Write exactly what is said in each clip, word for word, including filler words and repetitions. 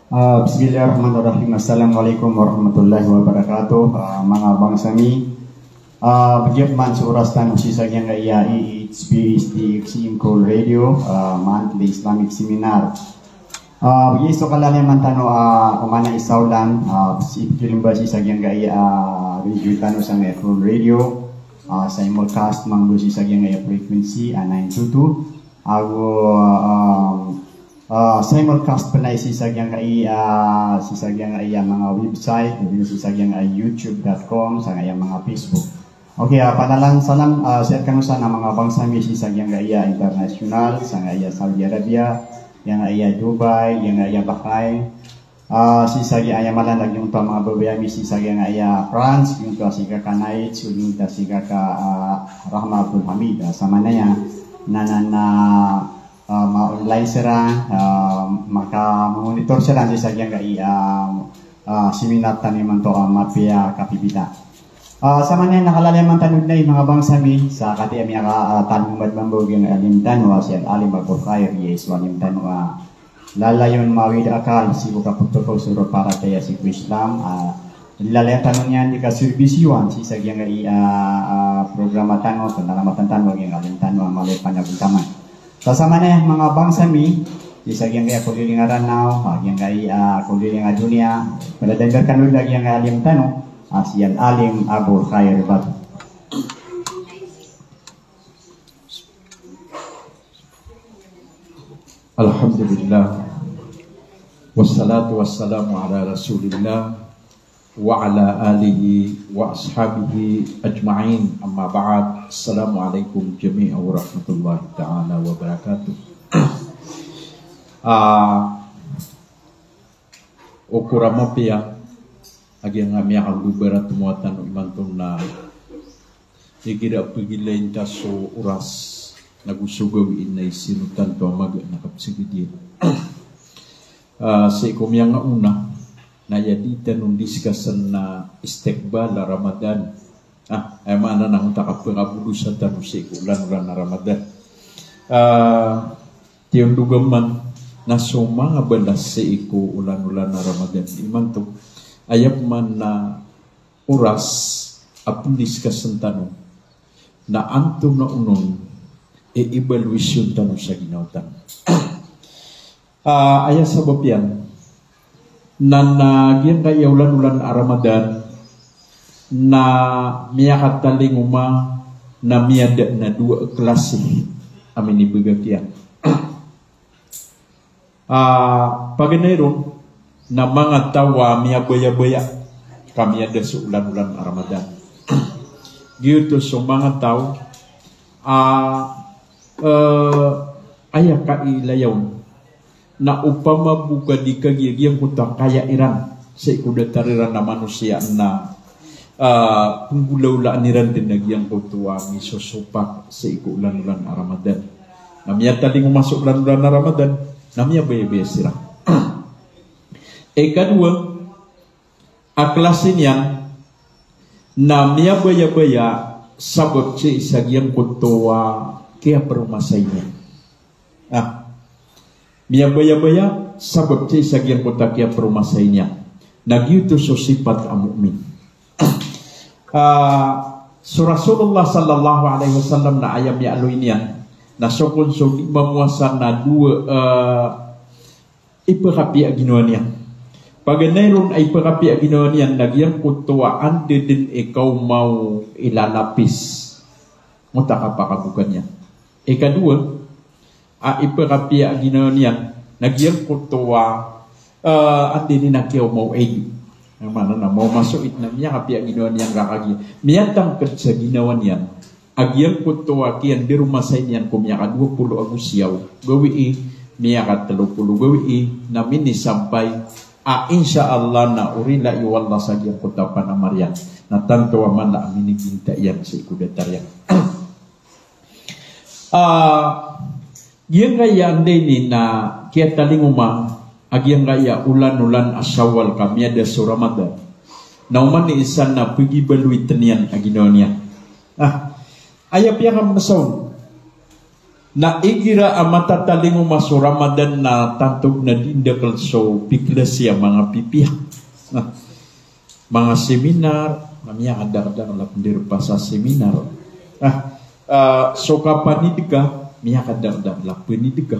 Ah, bismillahirrahmanirrahim. Assalamualaikum warahmatullahi wabarakatuh. Ah, manga bangsa mi. Ah, bgi pman so oras tano sii sa giyangkaya A H P S D X Inkol Radio, ah, monthly Islamic seminar. Ah, bgi so kalalayaman tano, ah, oman a isa olan, ah, sii pkilimba sii sa giyangkaya, ah, radio tano sangkaya Inkol Radio, ah, simulcast mambo sii sa giyangkaya frequency, ah, nine two two. Ago, ah, ah, simulcast pn sii sa giyangkaya, ah, sii sa giyangkaya manga website, sii sa giyangkaya youtube dot com, sangkaya manga Facebook. Okay, ah, panalan salam, ah, sii rkano san a manga bangsa mi sii sa giyangkaya international, sangkaya Saudi Arabia, giyangkaya Dubai, giyangkaya Bahrain, ah, sii sa giyangkaya mala na giyangkoto a manga babay ami sii sa giyangkaya France, giyangkoto a si Kaka Nait, giyangkoto a si Kaka, ah, Rahma Abdul Hamid, ah, samanaya na, na, na, ah, ma-online siran, ah, maka-monitor siran sii sa giyangkaya, ah, ah, seminar tano imanto a mapiya a kapipita. Ah, samanaya na kalalayaman tano dn i manga bangsa mi, sa katii ami a ka, ah, talingoma mambo giyangkaya alim tano a si Al-Alim Abul Khair, iya so alim tano a lalayon mawid akal sii ko kaptotol so paratiyaya sii ko Islam, ah, lalayon tano niyan di kaserbisyuan sii sa giyangkaya, ah, ah, programa tano, panalamatan tano a giyangkaya alim tano a mala i panagontaman. Sa samanaya manga bangsa mi, sii sa giyangkaya koliling a Ranaw, ah, giyangkaya, ah, koliling a doniya, pala dn rkano a giyangkaya alim tano, ah, si Al-Alim Abul Khair Batu. Alhamdulillah. Wassalatu wassalamu ala Rasulillah wa ala alihi wa ashabihi ajma'in. Amma ba'd. Assalamu alaikum jami'an wa rahmatullahi ta'ala wa barakatuh. Ah, okor a mapiya a giyangkaya miyakagobara tano imanto na igira a pgilain ta so oras nago so gawii na isino tanto a maga na kapsagad iyan. Ah, sii ko miyangaona na aya dii tano discuss na istiqbal a Ramadan. Ah, aya maana na onta kapngabodosa tano sii ko olan-olan a Ramadan. Ah, tiyondog man na so manga balas sii ko olan-olan a Ramadan imanto, aya pman na oras a pndiscuss tano na antonaa onon i evaluation tano sa ginawa tano. Ah, aya sabap iyan na, na giyangkaya olan-olan a Ramadan na miyakatalingoma na miyada na dowa a klasi a minibagak iyan. Ah, paganay ron na manga taw a miyabayabaya ka miyada so olan-olan a Ramadan. Giyoto so manga taw a, eh, aya kailayaw na opama bo ka di kagiya giyangkoto a kaya iran sii ko datar iran a manosiya na, ah, pnggolaolaan iran dn a giyangkoto a misosopak sii ko olan-olan a Ramadan. Na miyatalingoma so olan-olan a Ramadan na miyabayabaya siran. Ikadowa a klasi niyan na miyabayabaya sabap sii sa giyangkoto a kiyapromasay niyan. Ah, miyabayabaya sabap sii sa giyangkoto a kiyapromasay niyan. Na giyoto so sipat a mu'min. Ah, so Rasulullah sallallahu alaihi wasallam na aya miyaaloy niyan na so kon so di mamowasa na dowa, ah, ipkhapiya a ginawa niyan. Paganay ron a ipkhapiya a ginawa niyan na giyangkoto a anda dn i kaoma o ilalapis. Mota kapakaboka niyan. Ikadowa a ipkhapiya a ginawa niyan na giyangkoto a, eh, anda dn i kiyaoma o Eid. Aya maana na maoma so Eid na miyakapiya a ginawa niyan ka kagiya miyatangkd sa ginawa niyan a giyangkoto a kiyandaromasay niyan ko miyakadowa polo ago siyaw gawii, miyakatlo polo gawii, na minisampay a, insha Allah, na orila iyo Allah sa giyangkoto a panamar iyan na tanto a mala a miniginta iyan sii ko datar iyan. Ah, giyangkaya anda ini na kiyatalingoma a giyangkaya olan-olan a Shawwal ka miyada so Ramadan. Na oman i isa na pgibaloy tn iyan a ginawa niyan. Ah, aya piyakamasa on Na igira a matatalingoma so Ramadan na tanto na di ndakel so piklas iyan manga pipiya. Na manga seminar, na miyakadakdakel a penderpa sa seminar. Na, ah, so kapanidka, miyakadakdakel a penidka.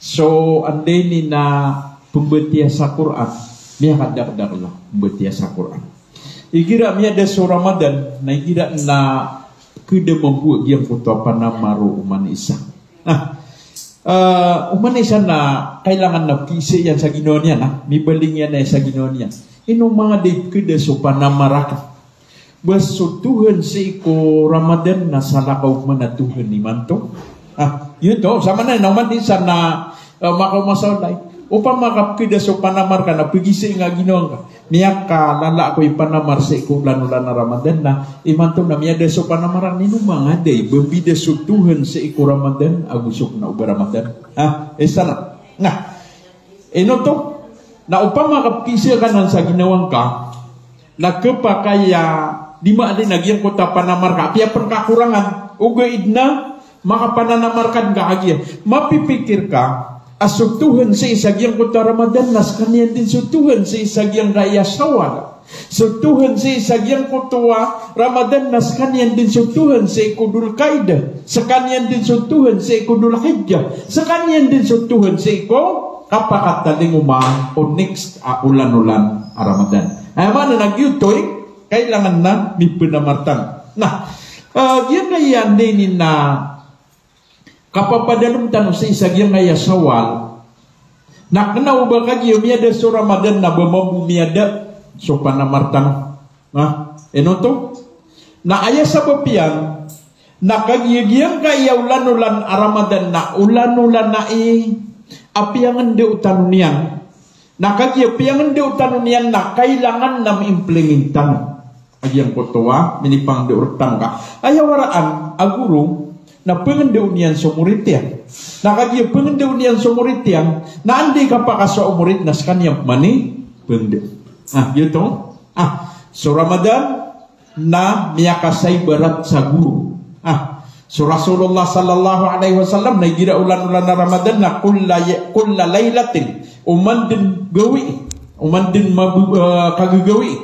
So, anday ini na pembatiya sa Qur'an, miyakadakdakel a pembatiya sa Qur'an. Igira miyada so Ramadan, na igira na keda mambo a giyangkoto a panamar o oman i isa. Na, ah, oman i isa na kailangan na pekisa iyan sa ginawa niyan, na mibaling iyan na sa ginawa niyan. Ino manga di keda so panamar aken. Ba so Tuhan sii ko Ramadan na salakaw man a Tuhan imanto. Ah, giyoto, samanaya na oman i isa na, ah, makaoma sa walay. Opama ka pekeda so panamar ka na pegisa nga ginawa ngka. Miyakalala ko ipanamar sii ko olan-olan a Ramadan na imanto na miyada so panamar aken, ino manga di ba mbida so Tuhan sii ko Ramadan ago so kena o ba Ramadan. Ah, isa na. Na, ino oto? Na opama ka pekisa ka nan sa ginawa ngka, na kepakay a di maadn a giyangkoto a panamar ka, apiya pen kakorangan, ogaid na makapananamar ka den ka kagiya. Mapipikir ka a so Tuhan sii sa giyangkoto a Ramadan na sekaniyan den so Tuhan sii sa giyangkaya Shawwal. So Tuhan sii sa giyangkoto a Ramadan na sekaniyan den so Tuhan sii ko Dhul Qaidah. Sekaniyan den so Tuhan sii ko Dhul Hijjah. Sekaniyan den so Tuhan sii ko kapakatalingoma o next a olan-olan a Ramadan. Aya maana na giyoto i kailangan na mipenamar tano. Na, ah, giyangkaya anday ini na kapapadalem tano sii sa giyangkaya Shawwal. Na kena o ba kagiya miyada so Ramadan na ba mambo miyada so panamar tano. Na, ino oto? Na aya sabap iyan, na kagiya giyangkaya olan-olan a Ramadan na olan-olan a i, a piyangndao tano niyan. Na kagiya piyangndao tano niyan na kailangan na mi-implement tano a giyangkoto a minipangndao rektano ka. Aya waraan a goro na pengndao niyan so morit iyan. Na kagiya pengndao niyan so morit iyan, na anday kapakasowa o morit na sekaniyan pman i pengndao. Ah, giyoto. Ah, so Ramadan na miyakasaibarat sa goro. Ah, so Rasulullah sallallahu alaihi wasallam na igira olan-olan a Ramadan na kulla, kulla lailatin, oman den gawii, oman den mabu-, eh, kagagawii,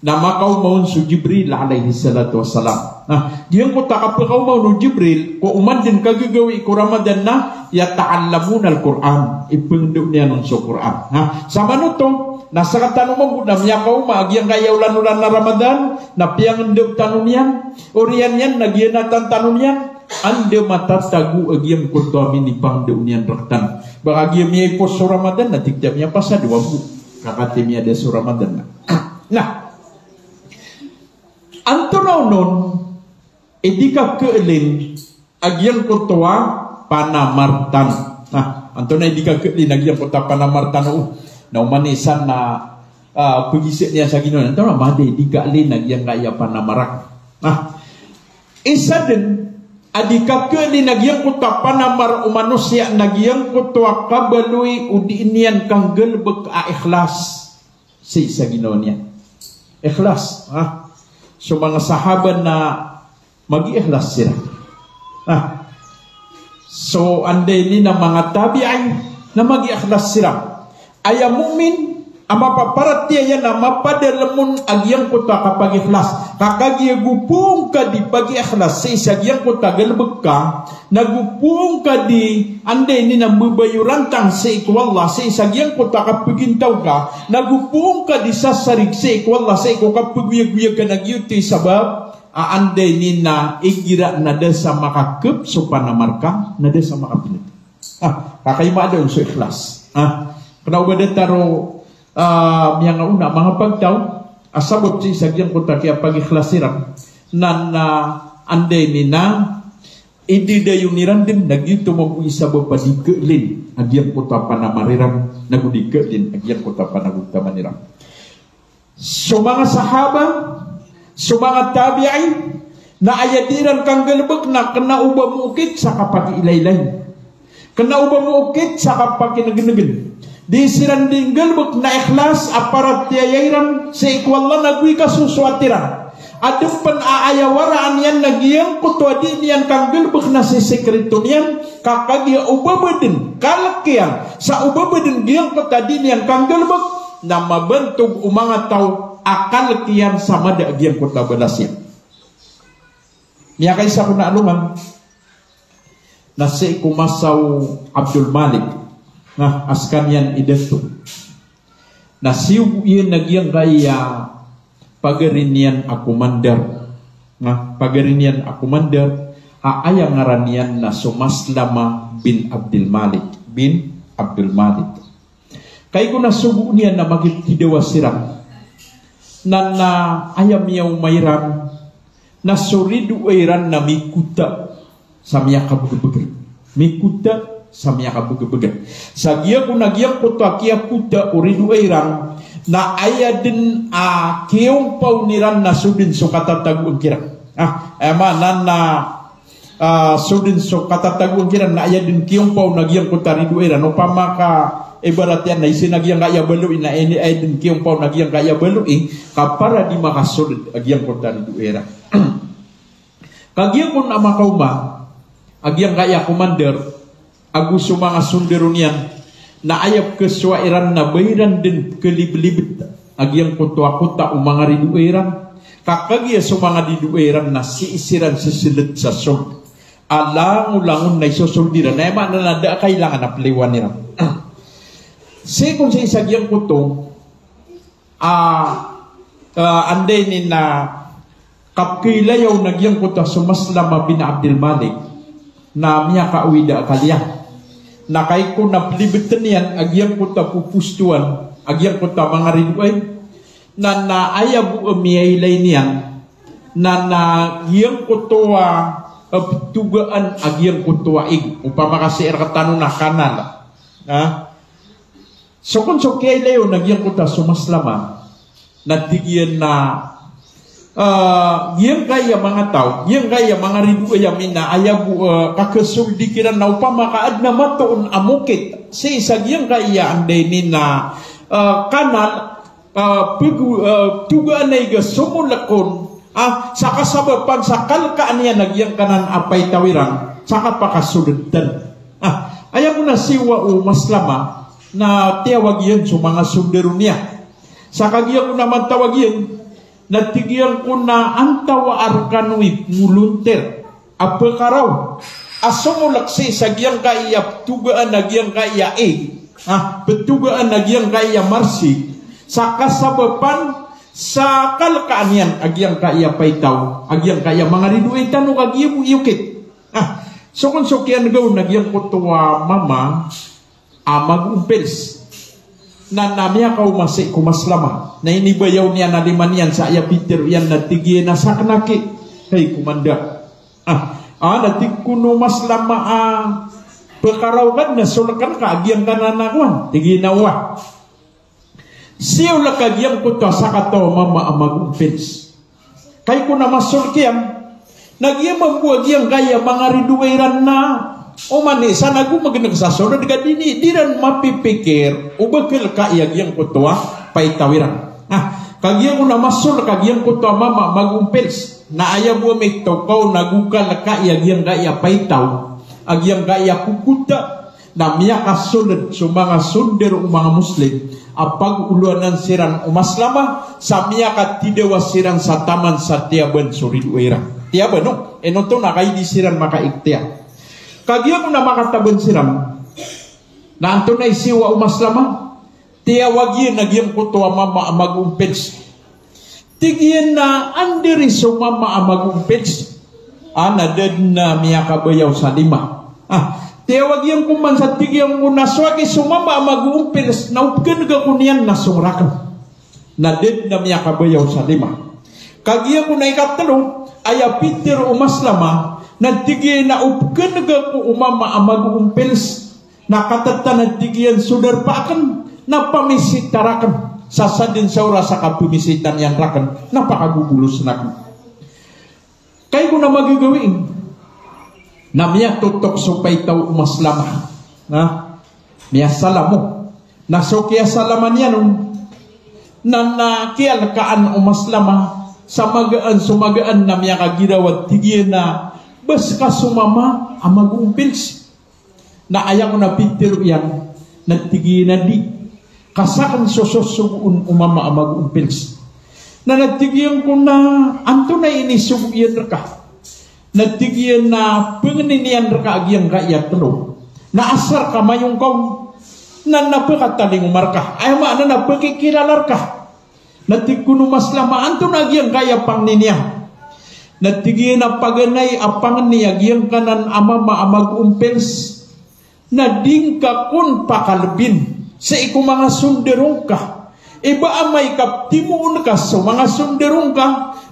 na makaoma on so Jibril alayhis salatu wassalam. Na giyangkoto a kapakaoma on o Jibril ko oman den kagagawii ko Ramadan na yata'allamuna al-Qur'an, ipengndao niyan on so Qur'an. Na samanoto, na sekatano mambo na miyakaoma a giyangkaya olan-olan a Ramadan na piyangndao tano niyan, oriyan iyan na giyanatan tano niyan, anda matatago a giyangkoto a minipangndao niyan rektano. Ba kagiya miyaipos so Ramadan na tig ta miyapasad o mambo ka katii miyada so Ramadan na. Na antonaa onon i di kakeelin a giyangkoto a panamar tano? Na antonaa i di kakeelin a giyangkoto a panamar tano? Na oman i isa na, ah, pegisa niyan sa ginawa niyan, antonaa mada i di kakeelin a giyangkaya panamar aken? Na isa den a di kakeelin a giyangkoto a panamar o manosiya na giyangkoto a kabaloy o di niyan kanggalebek a ikhlas sii sa ginawa niyan. Ikhlas, ha? So manga sahaba na magiikhlas siran. Ha? So anday ini na manga tabi'in na magiikhlas siran. Aya mu'min a mapaparatiyaya na mapadalem on a giyangkoto a kapagikhlas. Ka kagiya go poon ka di pagikhlas sii sa giyangkoto a galebek ka, na go poon ka di anday ini na mbabayorantang sii ko Allah sii sa giyangkoto a kapagintaw ka, na go poon ka di sasarig sii ko Allah sii ko kapagoyagoyag ka, na giyoto i sabap a anday ini na igira na da sa makakep so panamar ka, na da sa makapineg. Ah, kakaima da on so ikhlas. Ah, kena o ba datar o, ah, miyangaona a manga pagtaw a sabap sii sa giyangkoto a kiyapagikhlas iran. Na, na anday ini na ididayon iran den na giyoto mambo i sabap a di keelin a giyangkoto a panamar iran, na go di keelin a giyangkoto a panagutaman iran. So manga sahaba, so manga tabi'in, na aya di iran kanggalebek na kena o ba mookit sa kapakiilaylay. Kena o ba mookit sa kapakinegnegen. Di siran di nggalebek na ikhlas a paratiyaya iran sii ko Allah na go ikasosoat iran. Adn pn a aya waraan iyan na giyangkoto a di niyan kanggalbk na sisekrito niyan, ka kagiya o ba badn kalk iyan sa o ba badn giyangkoto a di niyan kanggalbk, na mabantog o manga taw a kalk iyan sa mada a giyangkoto a balas iyan. Miyakaisa ko na alongan na sii ko masa o Abdul Malik, na a skaniyan i dato. Na siyogo iyan a giyangkaya pagari niyan a commander. Na pagari niyan a commander, a aya ngaran iyan na so Maslama bin Abdul Malik, bin Abdul Malik. Kagiya ko na sogoon iyan na makitidawa siran. Na, na aya miyaoma iran na so ridoay ran na mikota sa miyakabgabgan. Mikota sa miyakabgabgan. Sa giyangkoto a giyangkoto a kiyakota o ridoay ran, na aya dn a kiyompaw iran na so dn so katatagoan kiran. Ah, aya maana na, ah, so dn so katatagoan kiran na aya dn kiyompaw na giyangkoto a ridoay ran. Opama ka ibarat iyan na isn a giyangkaya baloy na ini aya dn kiyompaw na giyangkaya baloy, ka para di makasold a giyangkoto a ridoay ran. Kagiya kon a makaoma a giyangkaya commander ago so manga sondaro niyan, na aya pkhasowa iran na ba iran dn pkhaliblibta a giyangkoto a kota o manga ridoay ran. Ka kagiya so manga ridoay ran na sii siran sislt sa sold a langolangon na isosold iran. Aya maana na da a kailangan a pliwan iran. Sii kon sii sa giyangkoto a, a, anda ini na kapkailayaw na giyangkoto a so Maslama bin Abdul Malik na miyakaawid a akal iyan. Na kagiya ko na plibtn iyan a giyangkoto a popostoan a giyangkoto a manga ridoay. Na, na aya bo a miyailay niyan na, na giyangkoto a, a ptogaan a giyangkoto a ig. Opama ka sii rktano na kanal. Ha? So kon so kiyailayaw na giyangkoto a so Maslama na tig iyan na, ah, giyangkaya manga taw, giyangkaya manga ridoay ami na aya bo, ah, kakhasold kiran na opama ka adn a matoon a mokit sii sa giyangkaya anda ini na, ah, kanal, ah, pgo-, ah, ptogaan a ig a somolk on, ah, sa kasabapan sa kalkaan iyan a giyangkanan a paitaw iran sa kapakasold tn. Ah, aya bo na siyowa o Maslama na tiyawag iyan so manga sondaro niyan. Sa kagiya ko na mantawag iyan, na tig iyan ko na antawaa rkano i pngolontir a pkaraw a somolk sii sa giyangkaya ptogaan a giyangkaya ig, ah, ptogaan a giyangkaya marsig, sa kasabapan sa kalkaan iyan a giyangkaya paitaw a giyangkaya manga ridoay tano ka giya bo iyokit. Ah, so kon so kiyan'gaw na giyangkoto a mama a magompils. Na, na miyakaoma sii ko Maslama. Na inibayaw niyan a lima niyan sa aya pitharo iyan na tig iyan a sakn aki, hay komandar. Ah, ah, na tig kon o Maslama a pkaraw ka dn a solkan ka a giyangkanan a kowan. Tig iyan a wa. Siyold ka giyangkoto a sakataw a mama a magompils. Kagiya ko na masold kiyan, na giya mambo a giyangkaya manga ridoay ran na oman i isa na gomgnk sa sold ka dini, di ran mapipikir o ba kalkai a giyangkoto a paitaw iran. Na kagiya ko na masold ka giyangkoto a mama a magompils, na aya bo a mitokaw na go kalkai a giyangkaya paitaw a giyangkaya kokota. Na miyakasold so manga sondaro o manga Muslim a pagolowanan siran o Maslama, sa miyakatidawa siran sa taman sa tiyaban so ridoay ran. Tiyaban, no? Ino to na kagiya di siran makaigtiya. Kagiya ko na makataban siran, na antonaa i siyowa o Maslama? Tiyawag iyan a giyangkoto a mama a magompils. Tig iyan a, "Anda ari so mama a magompils?" A, na da dn a miyakabayaw sa lima. A, tiyawag iyan ko man sa tig iyan ko na so aki so mama a magompils na opkn ka ko niyan na song rakn. Na da dn a miyakabayaw sa lima. Kagiya ko na ikatlo, aya pitharo o Maslama, na tig iyan a opkn ka ko o mama a magompils. Na katatana tig iyan so darpa akn, na pamisita rakn. Sa sadn sa oras a kapamisita niyan rakn, na pakagobolosn akn. Kagiya ko na magagawii, na miyatotok so paitaw o Maslama. Na miyasalam on. Na so kiyasalama niyan on, na, na kiyalkaan o Maslama Sa magaan so magaan na miyakagiraw a tig iyan a bas ka so mama a mago on pils. Na aya ko na pitharo iyan na tig iyan a di. Ka sakn so sosogoon o mama a mago on pils. Na na tig iyan ko na antonaa i inisogo iyan rka. Na tig iyan na pangnin iyan rka a giyangkaya tlo. Na asar ka mayong ka on. Na na pkatalingoma rka. Aya maana na pkikilala rka. Na tig kon o Maslama, antonaa giyangkaya pangni niyan? Na tig iyan a paganay a pangni a giyangkanan a mama a mago on pils na di ngka kon pakalbin sii ko manga sondaro ngka. I ba amay ka ptimoon ka so manga sondaro ngka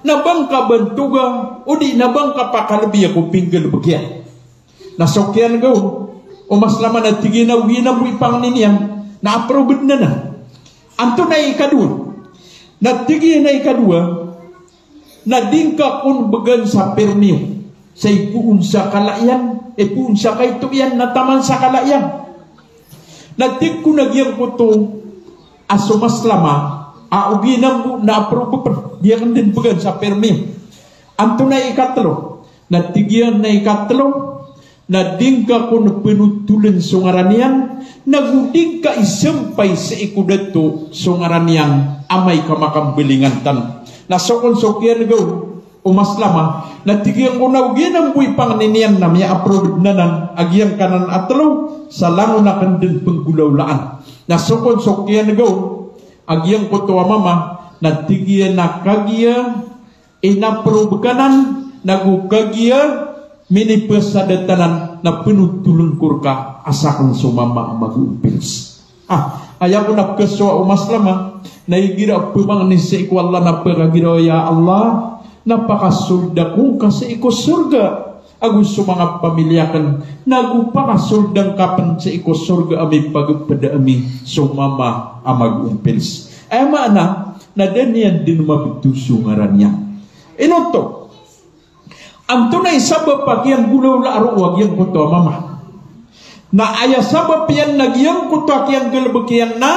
na ba ngka bantoga odi na ba ngka pakalbi ko pinggalbk iyan. Na so kiyan'ga on o Maslama na tig iyan a ogaid na bo i pangni niyan na approbe dn anan. Antonaa i ikadowa? Na tig iyan a ikadowa na di ngka kon bgan sa permi on sa ipoon sa kala iyan, ipoon sa kaito iyan na taman sa kala iyan. Na tig kon a giyangkoto a so Maslama a ogaid na bo na approbe pn, di akn dn bgan sa permi on. Antonaa i ikatlo? Na tig iyan a ikatlo na di ngka kon pnotoln so ngaran iyan, nago di ngka isampay sii ko dato so ngaran iyan amay ka makambalingan tano. Na so kon so kiyan'ga on o Maslama na tig iyan ko na ogaid na bo i pangni niyan na miya-approve dn anan a giyangkanan a tlo sa langon akn dn pnggolawlaan. Na so kon so kiyan'ga on a giyangkoto a mama na tig iyan a kagiya inapprove ka anan, nago kagiya minipasad anan na pnotoln ko rka a sakn so mama a mago on pils. Ah, aya ko na pkhasowa o Maslama na igira a pmangni sii ko Allah na pkhagiraw a, ya Allah, na pakasold ako ngka sii ko sorga ago so manga pamilya akn, nago pakasold angka pn sii ko sorga a mipagpda ami so mama a mago on pils. Aya maana na da niyan dn mabto so ngaran iyan. Ino oto? Antonaa i sabap a kiyanggolawlaa roo a giyangkoto a mama? Na aya sabap iyan na giyangkoto a kiyanggalbk iyan na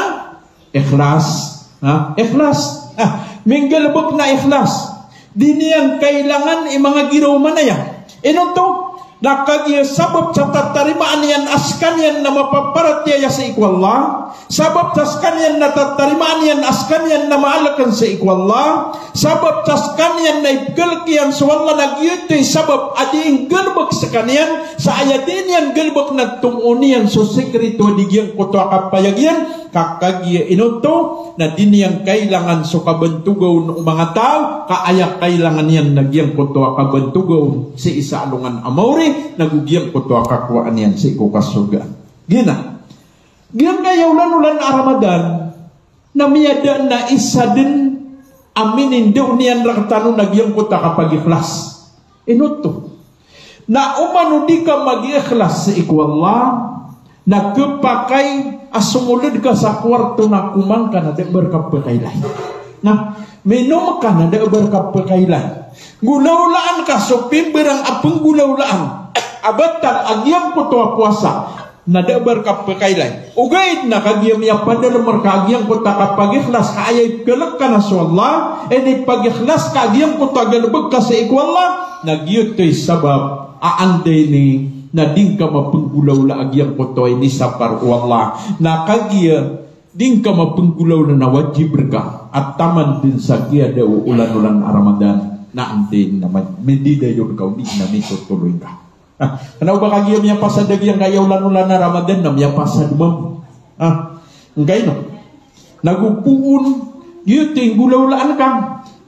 ikhlas. Ha? Ikhlas. Ah, minggalbk na ikhlas. Di niyan kailangan i manga giraw manaya. Ino oto? Na kagiya sabap sa tatarimaan iyan a skaniyan na mapaparatiyaya sii ko Allah, sabap sa skaniyan na tatarimaan iyan a skaniyan na maalkn sii ko Allah, sabap sa skaniyan na ipgalk iyan so Allah, na giyoto i sabap a dii nggalbk skaniyan, sa aya dii niyan galbk na tomo niyan so sikreto a di giyangkoto a kapayag iyan, ka kagiya ino oto na di niyan kailangan so kabantoga on o manga taw, ka aya kailangan iyan na giyangkoto a kabantoga on sii sa alongan a maori, nago giyangkoto a kakowaan iyan sii ko kasorgaan. Giyanan. Giyangkaya olan-olan a Ramadan na miyada na isa dn a minindao niyan rktano na giyangkoto a kapagikhlas. Ino oto? Na omano di ka magikhlas sii ko Allah, na khapakay a somold ka sa kowarto na komang ka na da a ba rka pkailay. Na minom ka na da a ba rka pkailay. Golawlaan ka so pimbarang a pnggolawlaan a batal a giyangkoto a powasa na da a ba rka pkailay. Ogaid na kagiya miyapadalm rka a giyangkoto a kapagikhlas ka aya ipgalk ka na so Allah, inipagikhlas ka a giyangkoto a galbk ka sii ko Allah, na giyoto i sabap a anda ini na di ngka mapnggolawla a giyangkoto a inisapar o Allah. Na kagiya di ngka mapnggolawla na wajib rka a taman dn sa kiyada o olan-olan a Ramadan na anda ini na ma-, mididayon ka o di na mitotoloy ngka. Ah, kna o ba kagiya miyapasad a giyangkaya olan-olan a Ramadan na miyapasad mambo. Ah, ngkaino. Nago poon, giyoto i nggolawlaan ka.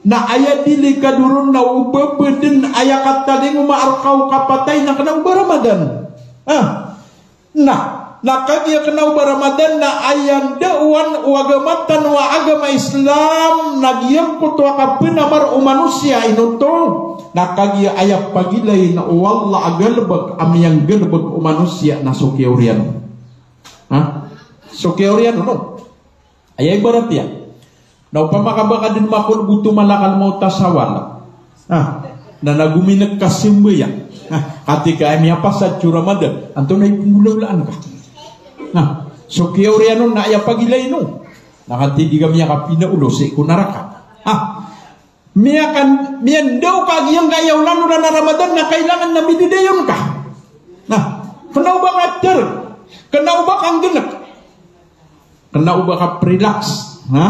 Na aya delikado ron na o ba pd dn aya katalingoma rka o kapatay na kna o ba Ramadan. Ah, na, na kagiya kna o ba Ramadan na aya ndaowan o agama tano a agama Islam na giyangkoto a kapanamar o manosiya, ino oto? Na kagiya aya pagilayn o Allah a galbk a miyanggalbk o manosiya na so kiyaoriyan on. Ha? So kiyaoriyan on, no? Aya ibarat iyan na opama ka ba ka dn makolbot o malakal mawt a sawal. Ha? Na nago minkasambayang. Ha? Katika aya miyapasad so Ramadan, antonaa i pnggolawlaan ka? Ha? So kiyaoriyan on na aya pagilayn on na katii di ka miyakapinaolo sii ko naraka. Ha? Miyakan, miyandaw ka giyangkaya olan-olan a Ramadan na kailangan na mididayon ka. Na, kena o ba ka ter, kena o ba ka nggenek, kena o ba ka relax, ha?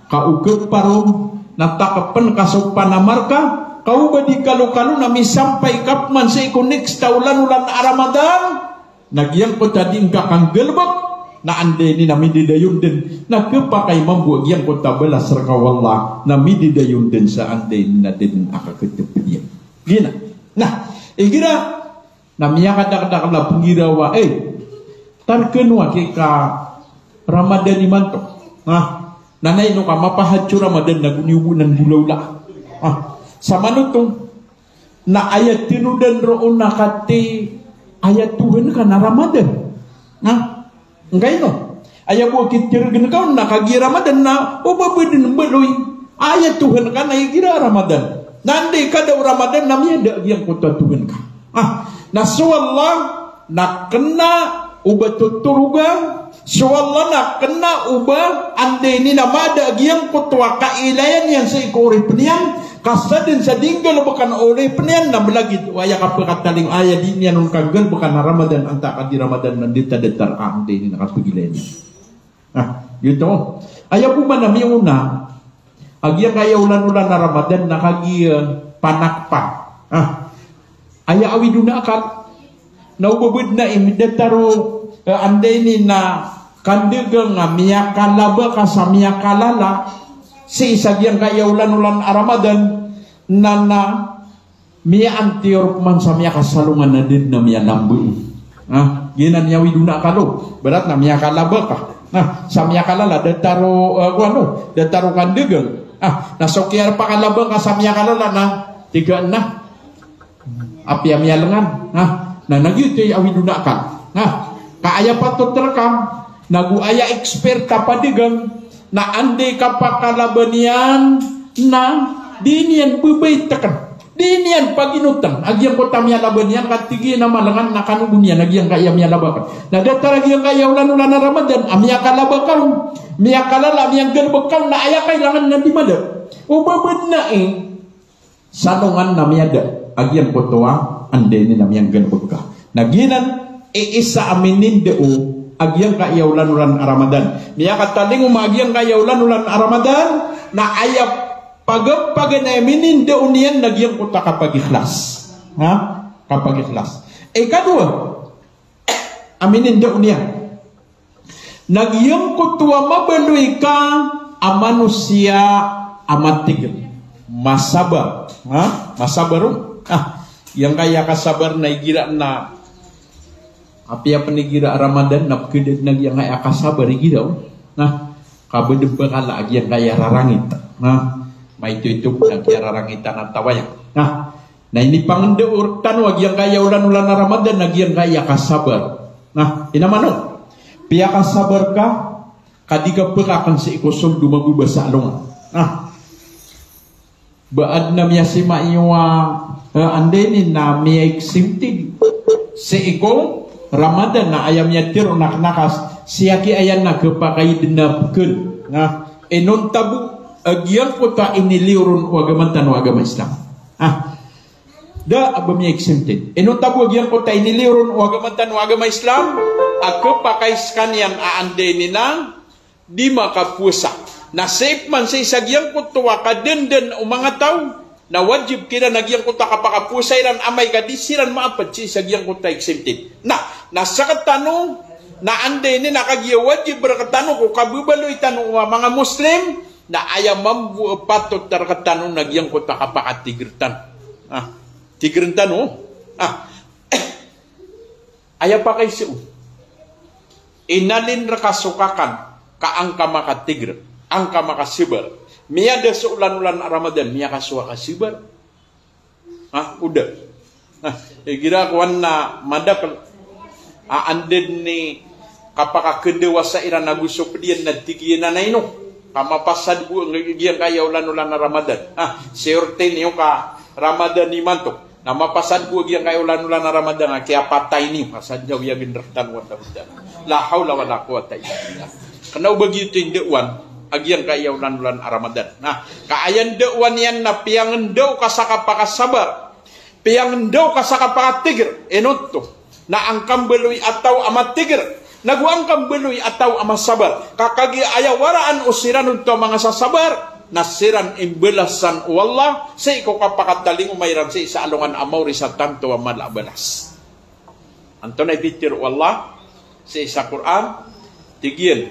Ka o keparo na takepen ka so panamar ka, ka o ba di kalokalo na misampay ka peman sii ko next a olan-olan a Ramadan, na giyangkoto a di ngka kanggalebek, na anda ini na mididayon den, na kepakay mambo a giyangkoto a balas reka o Allah, na mididayon den sa anda ini na da den a kaketeped iyan. Giyanan. Na, igira na miyakadakdakel a penggirawa, eh, tarkeno aki ka Ramadan imanto. Ah, na ino ka mapahad so Ramadan na goni o bo nan golawla. Ah, sa manotong, na aya tenodan roo na katii, aya tohan ka na Ramadan. Ah, ngkaino? Aya bo a kiteregen ka on na kagiya Ramadan na o ba bo den mbaloy. Aya tohan ka na igira Ramadan. Na anda i kada o Ramadan na miyada a giyangkoto a tohan ka. Ah, na so Allah na kena o ba totoroga, so Allah na kena o ba anda ini na mada a giyangkoto a kailayan iyan sii ko oripen iyan, ka sa den sa di nggalebeken o oripen iyan na melagid o aya kapekatalingoma, aya di niyan on kanggalebeka na Ramadan antaa ka di Ramadan na datar-datar a anda ini na kapegilayan iyan. Ah, giyoto. Aya bo man a miyaona a giyangkaya olan-olan a Ramadan na kagiya panakpan. Ah, aya awid on a akal. Na o ba bo den a imidatar o, eh, anda ini na kandagang a miyakalaba ka sa miyakalala sii sa giyangkaya olan-olan a Ramadan na, na miyaantiyor peman sa miyakasalongan a da den a miyalambai. Ah, giyanan i awid on a akal o. Ibarat na miyakalaba ka. Na, sa miyakalala, datar o, eh, kowan o, datar o kandagang. Ah, na so kiyarpakalaba ka sa miyakalala na, tig ka na, apiya miyalengan. Na, na, na giyoto i awid on a akal. Na, ka aya patot rekam, nago aya expert a padagang, na anda i kapakalaba niyan, na di niyan bebayteken, di niyan paginoten a giyangkoto a miyalaba niyan, ka tig iyan a malengan na kanogon iyan a giyangkaya miyalaba ka. Na datar a giyangkaya olan-olan a Ramadan a miyakalaba ka on, miyakalala, miyanggalebek ka on, na aya kailangan na di mada. O ba bo den a, eh, salongan na miyada a giyangkoto a anda ini na miyanggalebek ka. Na giyanan i isa a minindao a giyangkaya olan-olan a Ramadan. Miyakatalingoma a giyangkaya olan-olan a Ramadan na aya pagapaganay a minindao niyan na giyangkoto a kapagikhlas. Ha? Kapagikhlas. Ikadowa a minindao niyan na giyangkoto a mabaloy ka a manosiya a matigr, masabar. Ha? Masabar o. Ah, giyangkaya kasabar na igira na apiya pen igira Ramadan na peked na giyangkaya kasabar igira o. Na, kabedebekala a giyangkaya rarangit. Na, maito-ito na giyangkaya rarangit a natawaya. Na, na inipangndao rektano a giyangkaya olan-olan a Ramadan na giyangkaya kasabar. Na, ino man o piyakasabar ka, ka di ka pekaken sii ko sold o mababasa alongan. Na, ba aden a miyasima iyo a, eh, anda ini na miya-exempted sii ko Ramadan na aya miyatero na kena ka sii aki aya na kepakay den a peked. Na, inonta bo a giyangkoto a iniliyo ron o agama tano a agama Islam. Ah, da a ba miya-exempted. Inonta bo a giyangkoto a iniliyo ron o agama tano a agama Islam a kepakay sekaniyan a anda ini na di makapowasa. Na sii peman sii sa giyangkoto a kadandan o manga taw na wajib kiran a giyangkoto a kapakapowasa iran amay ka di siran maaped sii sa giyangkoto a exempted. Na, na sekatano, na anda ini na kagiya wajib rektano ko kababaloy tano a manga Muslim, na aya mambo a patot rektano na giyangkoto a kapakatigr tano. Ah, tigren tano. Ah, aya pakaiza o inalin reka so kakan, ka an ka makatigr, an ka makasabar. Miyada so olan-olan a Ramadan, miyakasowa ka sabar. Ha, o da. Ha, igira kowan na madakel a anda den i kapakakadawasa iran ago so ped iyan na tig iyan a ino ka mapasad bo a giyangkaya olan-olan a Ramadan. Ha, siyorte niyo ka Ramadan imanto. Na mapasad bo a giyangkaya olan-olan a Ramadan a kiyapatay niyo. Asad niyo iya ginrek tano a Ramadan. La hawla wala quwwata illa billah. Kena o ba giyoto i ndaowan. a giyangkaya olan-olan a Ramadan. Na, ka aya ndaowan iyan na piyangndaw ka sa kapakasabar. Piyangndaw ka sa kapakatigr. Ino oto? Na an ka mbaloy a taw a matigr, nago an ka mbaloy a taw a masabar. Ka kagiya aya waraan o siran oto a manga sasabar, na siran i mbalasan o Allah sii ko kapakatalingoma iran sii sa alongan a maori sa tanto a mala a balas. Antonaa i pitharo o Allah sii sa Qur'an? Tig iyan,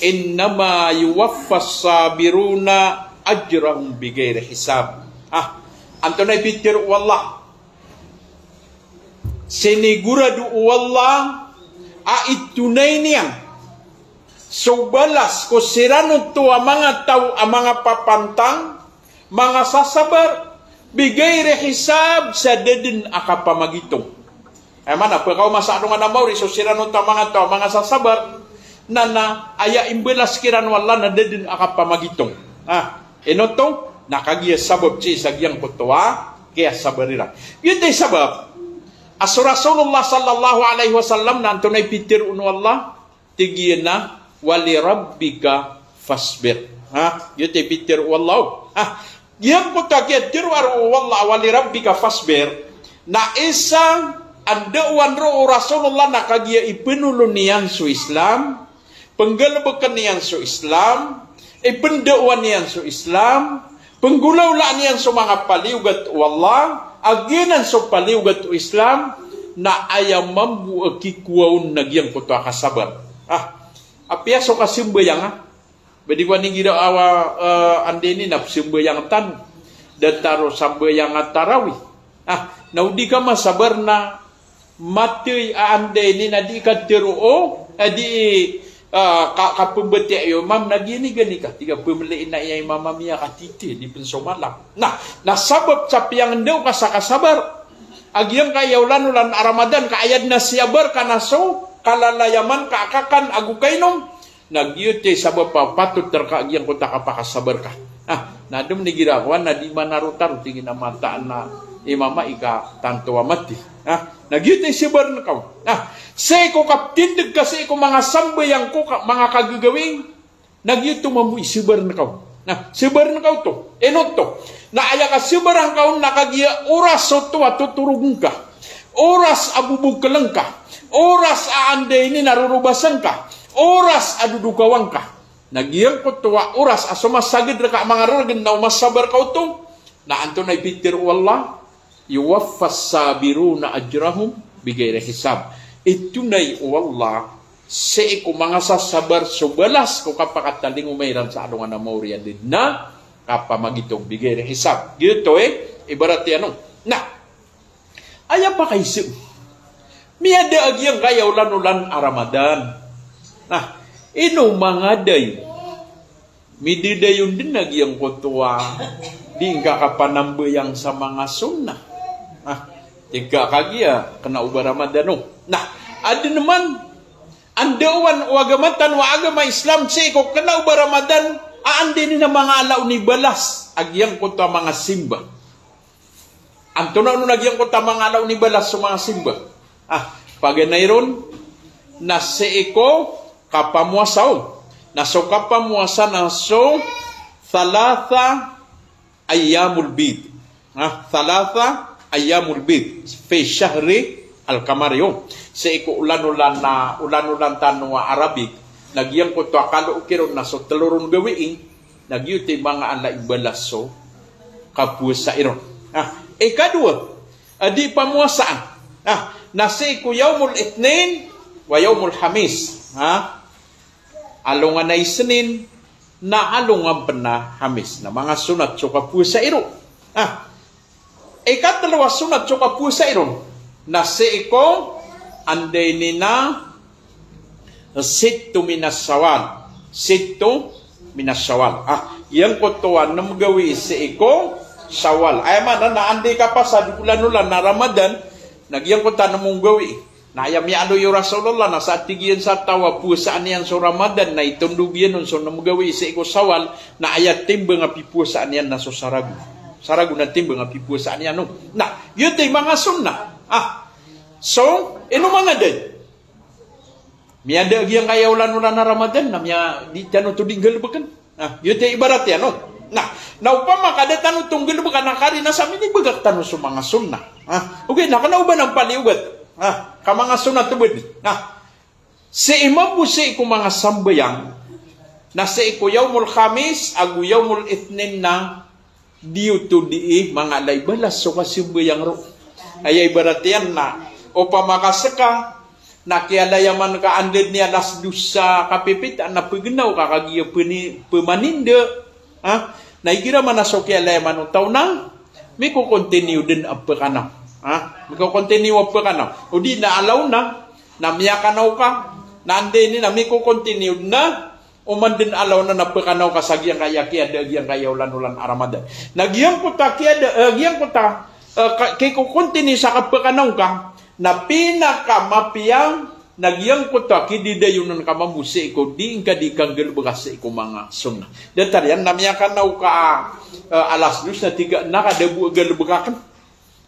"Innama yuwaffas sabiruna ajrahum bighairi hisab." Ah, antonaa i pitharo o Allah? Sinigurado o Allah a itonay niyan so balas ko siran oto a manga taw a manga papantang, manga sasabar, bighairi hisab, sa da dn a kapamagitong. Aya maana, pkaoma sa alongan a maori so siran oto a manga taw a manga sasabar, na, na aya imbalas kiran o Allah na da dn a kapamagitong. Ah, ino oto? Na kagiya sabap sii sa giyangkoto a kiyasabar iran. Giyoto i sabap a so Rasulullah sallallahu alaihi wasallam na antonaa i pitharo o Allah? Tig iyan a, "Wa li rabbika fasbir." Ha? Giyoto i pitharo o Allah. Ha? Giyangkoto a kiyatharoa o Allah a "Wa li rabbika fasbir" na isa a ndaowan roo o Rasulullah na kagiya ipnolon iyan so Islam, pnggalbkn iyan so Islam, ipndaowan iyan so Islam, pnggolawlaan iyan so manga paliyogat o Allah, a giyanan so paliyogat o Islam, na aya mambo a kikowa on na giyangkoto a kasabar. Ah, apiya so kasambayang, ah. Ba di ko anigira awa, eh, anda ini na psambayang tano. Datar o sambayang a tarawih. Ah, na o di ka masabar na mathay a anda ini na di ka tharoa, a di, ah, ka, kapmbatiya iyo imam na gini gani ka. Tig ka pmlai na iya imam ami a katiti, di pn so malam. Na, na sabap sa piyangndaw ka sa kasabar a giyangkaya olan-olan a Ramadan ka aya dn a siyabar ka na so kalalayaman ka a kakan ago kainom. Na giyoto i sabap a patot rka a giyangkoto a kapakasabar ka. Ah, na adn igira kowan na di manarotarot, tig iyan a mataan a imam a ika tanto a mathay. Ah, na giyoto i sabarn ka on. Ah, sii ko kaptindg ka sii ko manga sambayang ko ka, manga kagagawii, na giyoto mambo i sabarn ka on. Na, sabarn ka oto. Ino oto? Na aya kasabaran ka on na kagiya oras oto a totorogn ka, oras a bobokln ka, oras a anda ini na rorobasn ka, oras a dodokawan ka. Na giyangkoto a oras a so masagad rka a manga rargn na o masabar ka oto, na antonaa i pitharo o Allah? "Yuwaffas sabiruna ajrahum bighairi hisab." Itonay o Allah sii ko manga sasabar so balas ko kapakatalingoma iran sa alongan a maori a da dn a kapamagitong, bighairi hisab. Giyoto i ibarat iyan on. Na, aya pakaiza, miyada a giyangkaya olan-olan a Ramadan. Na, ino mangaday, midadayon dn a giyangkoto a di ngka kapanambayang sa manga sunnah. Ah, tig ka kagiya kna o ba Ramadan on. Na, adn man a ndaowan o agama tano a agama Islam sii ko kna o ba Ramadan a anda ini na manga ala on i balas a giyangkoto a manga simba. Antonaa on a giyangkoto a manga ala on i balas so manga simba? Ah, paganay ron na sii ko kapamowasa on. Na so kapamowasa na so thalatha ayyamul bid. Ah, thalatha ayyamul bid fi shahri al-qamari, o. Sii ko olan-olan a, olan-olan tano a Arabic, na giyangkoto a kalook iron na so tlo ron gawii, na giyoto i manga ala i balas so kapowasa iron. Ah, ikadowa a di pamowasaan, ah, na sii ko yawmul ithnain wa yawmul khamis. Ah, alongan a Isnin na alongan pn a Khamis. Na manga sunnat so kapowasa iron. Ah, ikatlo a sunnat so kapowasa iron na sii ko anda ini na sittu minas Shawwal. Sittu minas Shawwal. Ah, giyangkoto a nem gawii sii ko Shawwal. Aya maana na anda i kapasad olan-olan a Ramadan, na giyangkoto a nem gawii. Na aya miyaaloy o Rasulullah na sa tig iyan sa taw a powasaan iyan so Ramadan na itondog iyan on so nem gawii sii ko Shawwal, na aya timbang a pipowasaan iyan na so saragon. Saragon a timbang a pipowasaan iyan on. Na, giyoto i manga sunnat. Ah. So, ino mangaday? Miyada a giyangkaya olan-olan a Ramadan, na miya, di tano oto di nggalbkn. Na giyoto i ibarat iyan, no? Na, na opama ka da tano oto nggalbka na kari na sa minibagak tano so manga sunnah. Ha? Ogaid na kna o ba na paliyogat. Ha? Ka manga sunnah oto bed. Ha? Sii mambo sii ko manga sambayang, na sii ko Yawmul Khamis ago Yawmul Ithnin na di oto dii mangalay balas so kasambayang ro. Aya ibarat iyan na opama ka ska na kiyalayaman ka anda dn i alas dos sa kapipita na pgnaw ka kagiya pni-, pmaninda. Ha? Na igira man a so kiyalayaman o taw na miko-continue dn a pkanaw. Ha? Miko-continue a pkanaw. O di na alaw na, na miyakanaw ka, na anda ini na miko-continue dn a, oman dn alaw na na pkanaw ka sa giyangkaya kiyada a giyangkaya olan-olan a Ramadan. Na giyangkoto a kiyada, eh, giyangkoto a, eh, ka-, kiko-continue sa kapkanaw ka, na pinakamapiya na giyangkoto a kididayonan ka mambo sii ko di ngka di kanggalbka sii ko manga sunnah. Datar iyan na miyakanaw ka, eh, alas dos na tig ka na ka da bo a galbk akn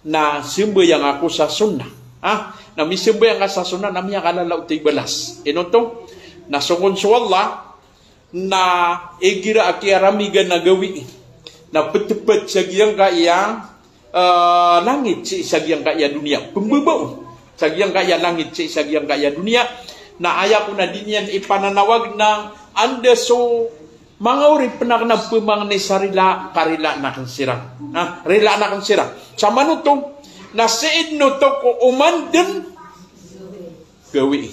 na sambayang ako sa sunnah. Ha? Na misambayang ka sa sunnah, na miyakalala oto i balas. Ino oto? Na sokon so Allah, na igira a kiyaramigan a gawii na ptpd sa giyangkaya, eh, langit sii sa giyangkaya doniya. Pmbabao sa giyangkaya langit sii sa giyangkaya doniya. Na aya kon a di niyan ipananawag na anda so manga oripn akn a pmangni sa rila, ka rilaan akn siran. Ha, rilaan akn siran. Samanoto, na sii dn oto ko oman dn gawii.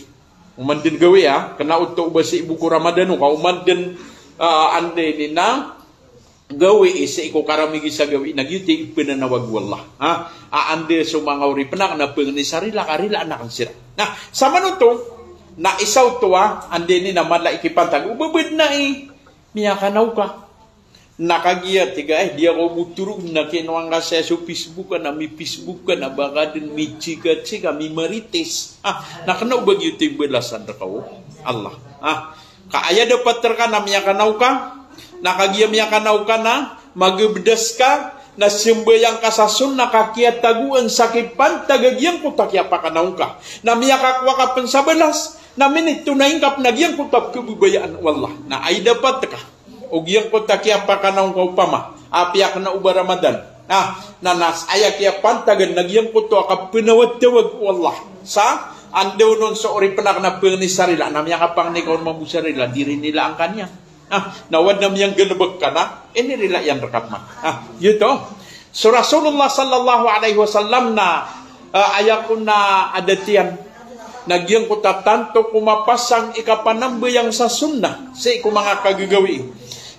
Oman dn gawii, ha, kna oto o ba sii bo ko Ramadan o ka oman dn, ah, anda ini na gawii sii ko karamigi sa gawii na giyoto i pnanawag o Allah. Ha, a anda so manga oripn akn a pangni sa rila, ka rilaan akn siran. Na, samanoto, na isa oto a, anda ini na mala i kipantag. O ba bed na i miyakanaw ka. Na kagiya tig ka, eh, di ako bo toroon na kinowa ngka saya so Facebook ka, na mi-Facebook ka, na ba ka dn mi-chika-chika, mi-marites. Ah, na kna o ba giyoto i balasan rka o Allah. Ah, ka aya dapat rka na miyakanaw ka, na kagiya miyakanaw ka na magabdas ka, na sambayang ka sa sunnah ka kiyatagoan sa kipantag a giyangkoto a kiyapakanaw ngka. Na miyakakowa ka pn sa balas, na minitonayin ka pn a giyangkoto a pkhababayaan o Allah. Na aya dapat rka o giyangkoto a kiyapakanaw ngka opama, apiya kna o ba Ramadan. Ah, na nas aya kiyapantagan na giyangkoto a kapnawagtawag o Allah. Sa, anda onon so oripn akn a pangni sa rila, na miyakapangni ka on mambo sa rila, di rinilaan ka niyan. Ah, na o adn a miyanggalbk ka na, inirila iyan rka pman. Ah, giyoto. So Rasulullah sallallahu alaihi wasallam na, ah, aya kon a adat iyan na giyangkoto a tanto ko mapasang i kapanambayang sa sunnah sii ko manga kagagawii.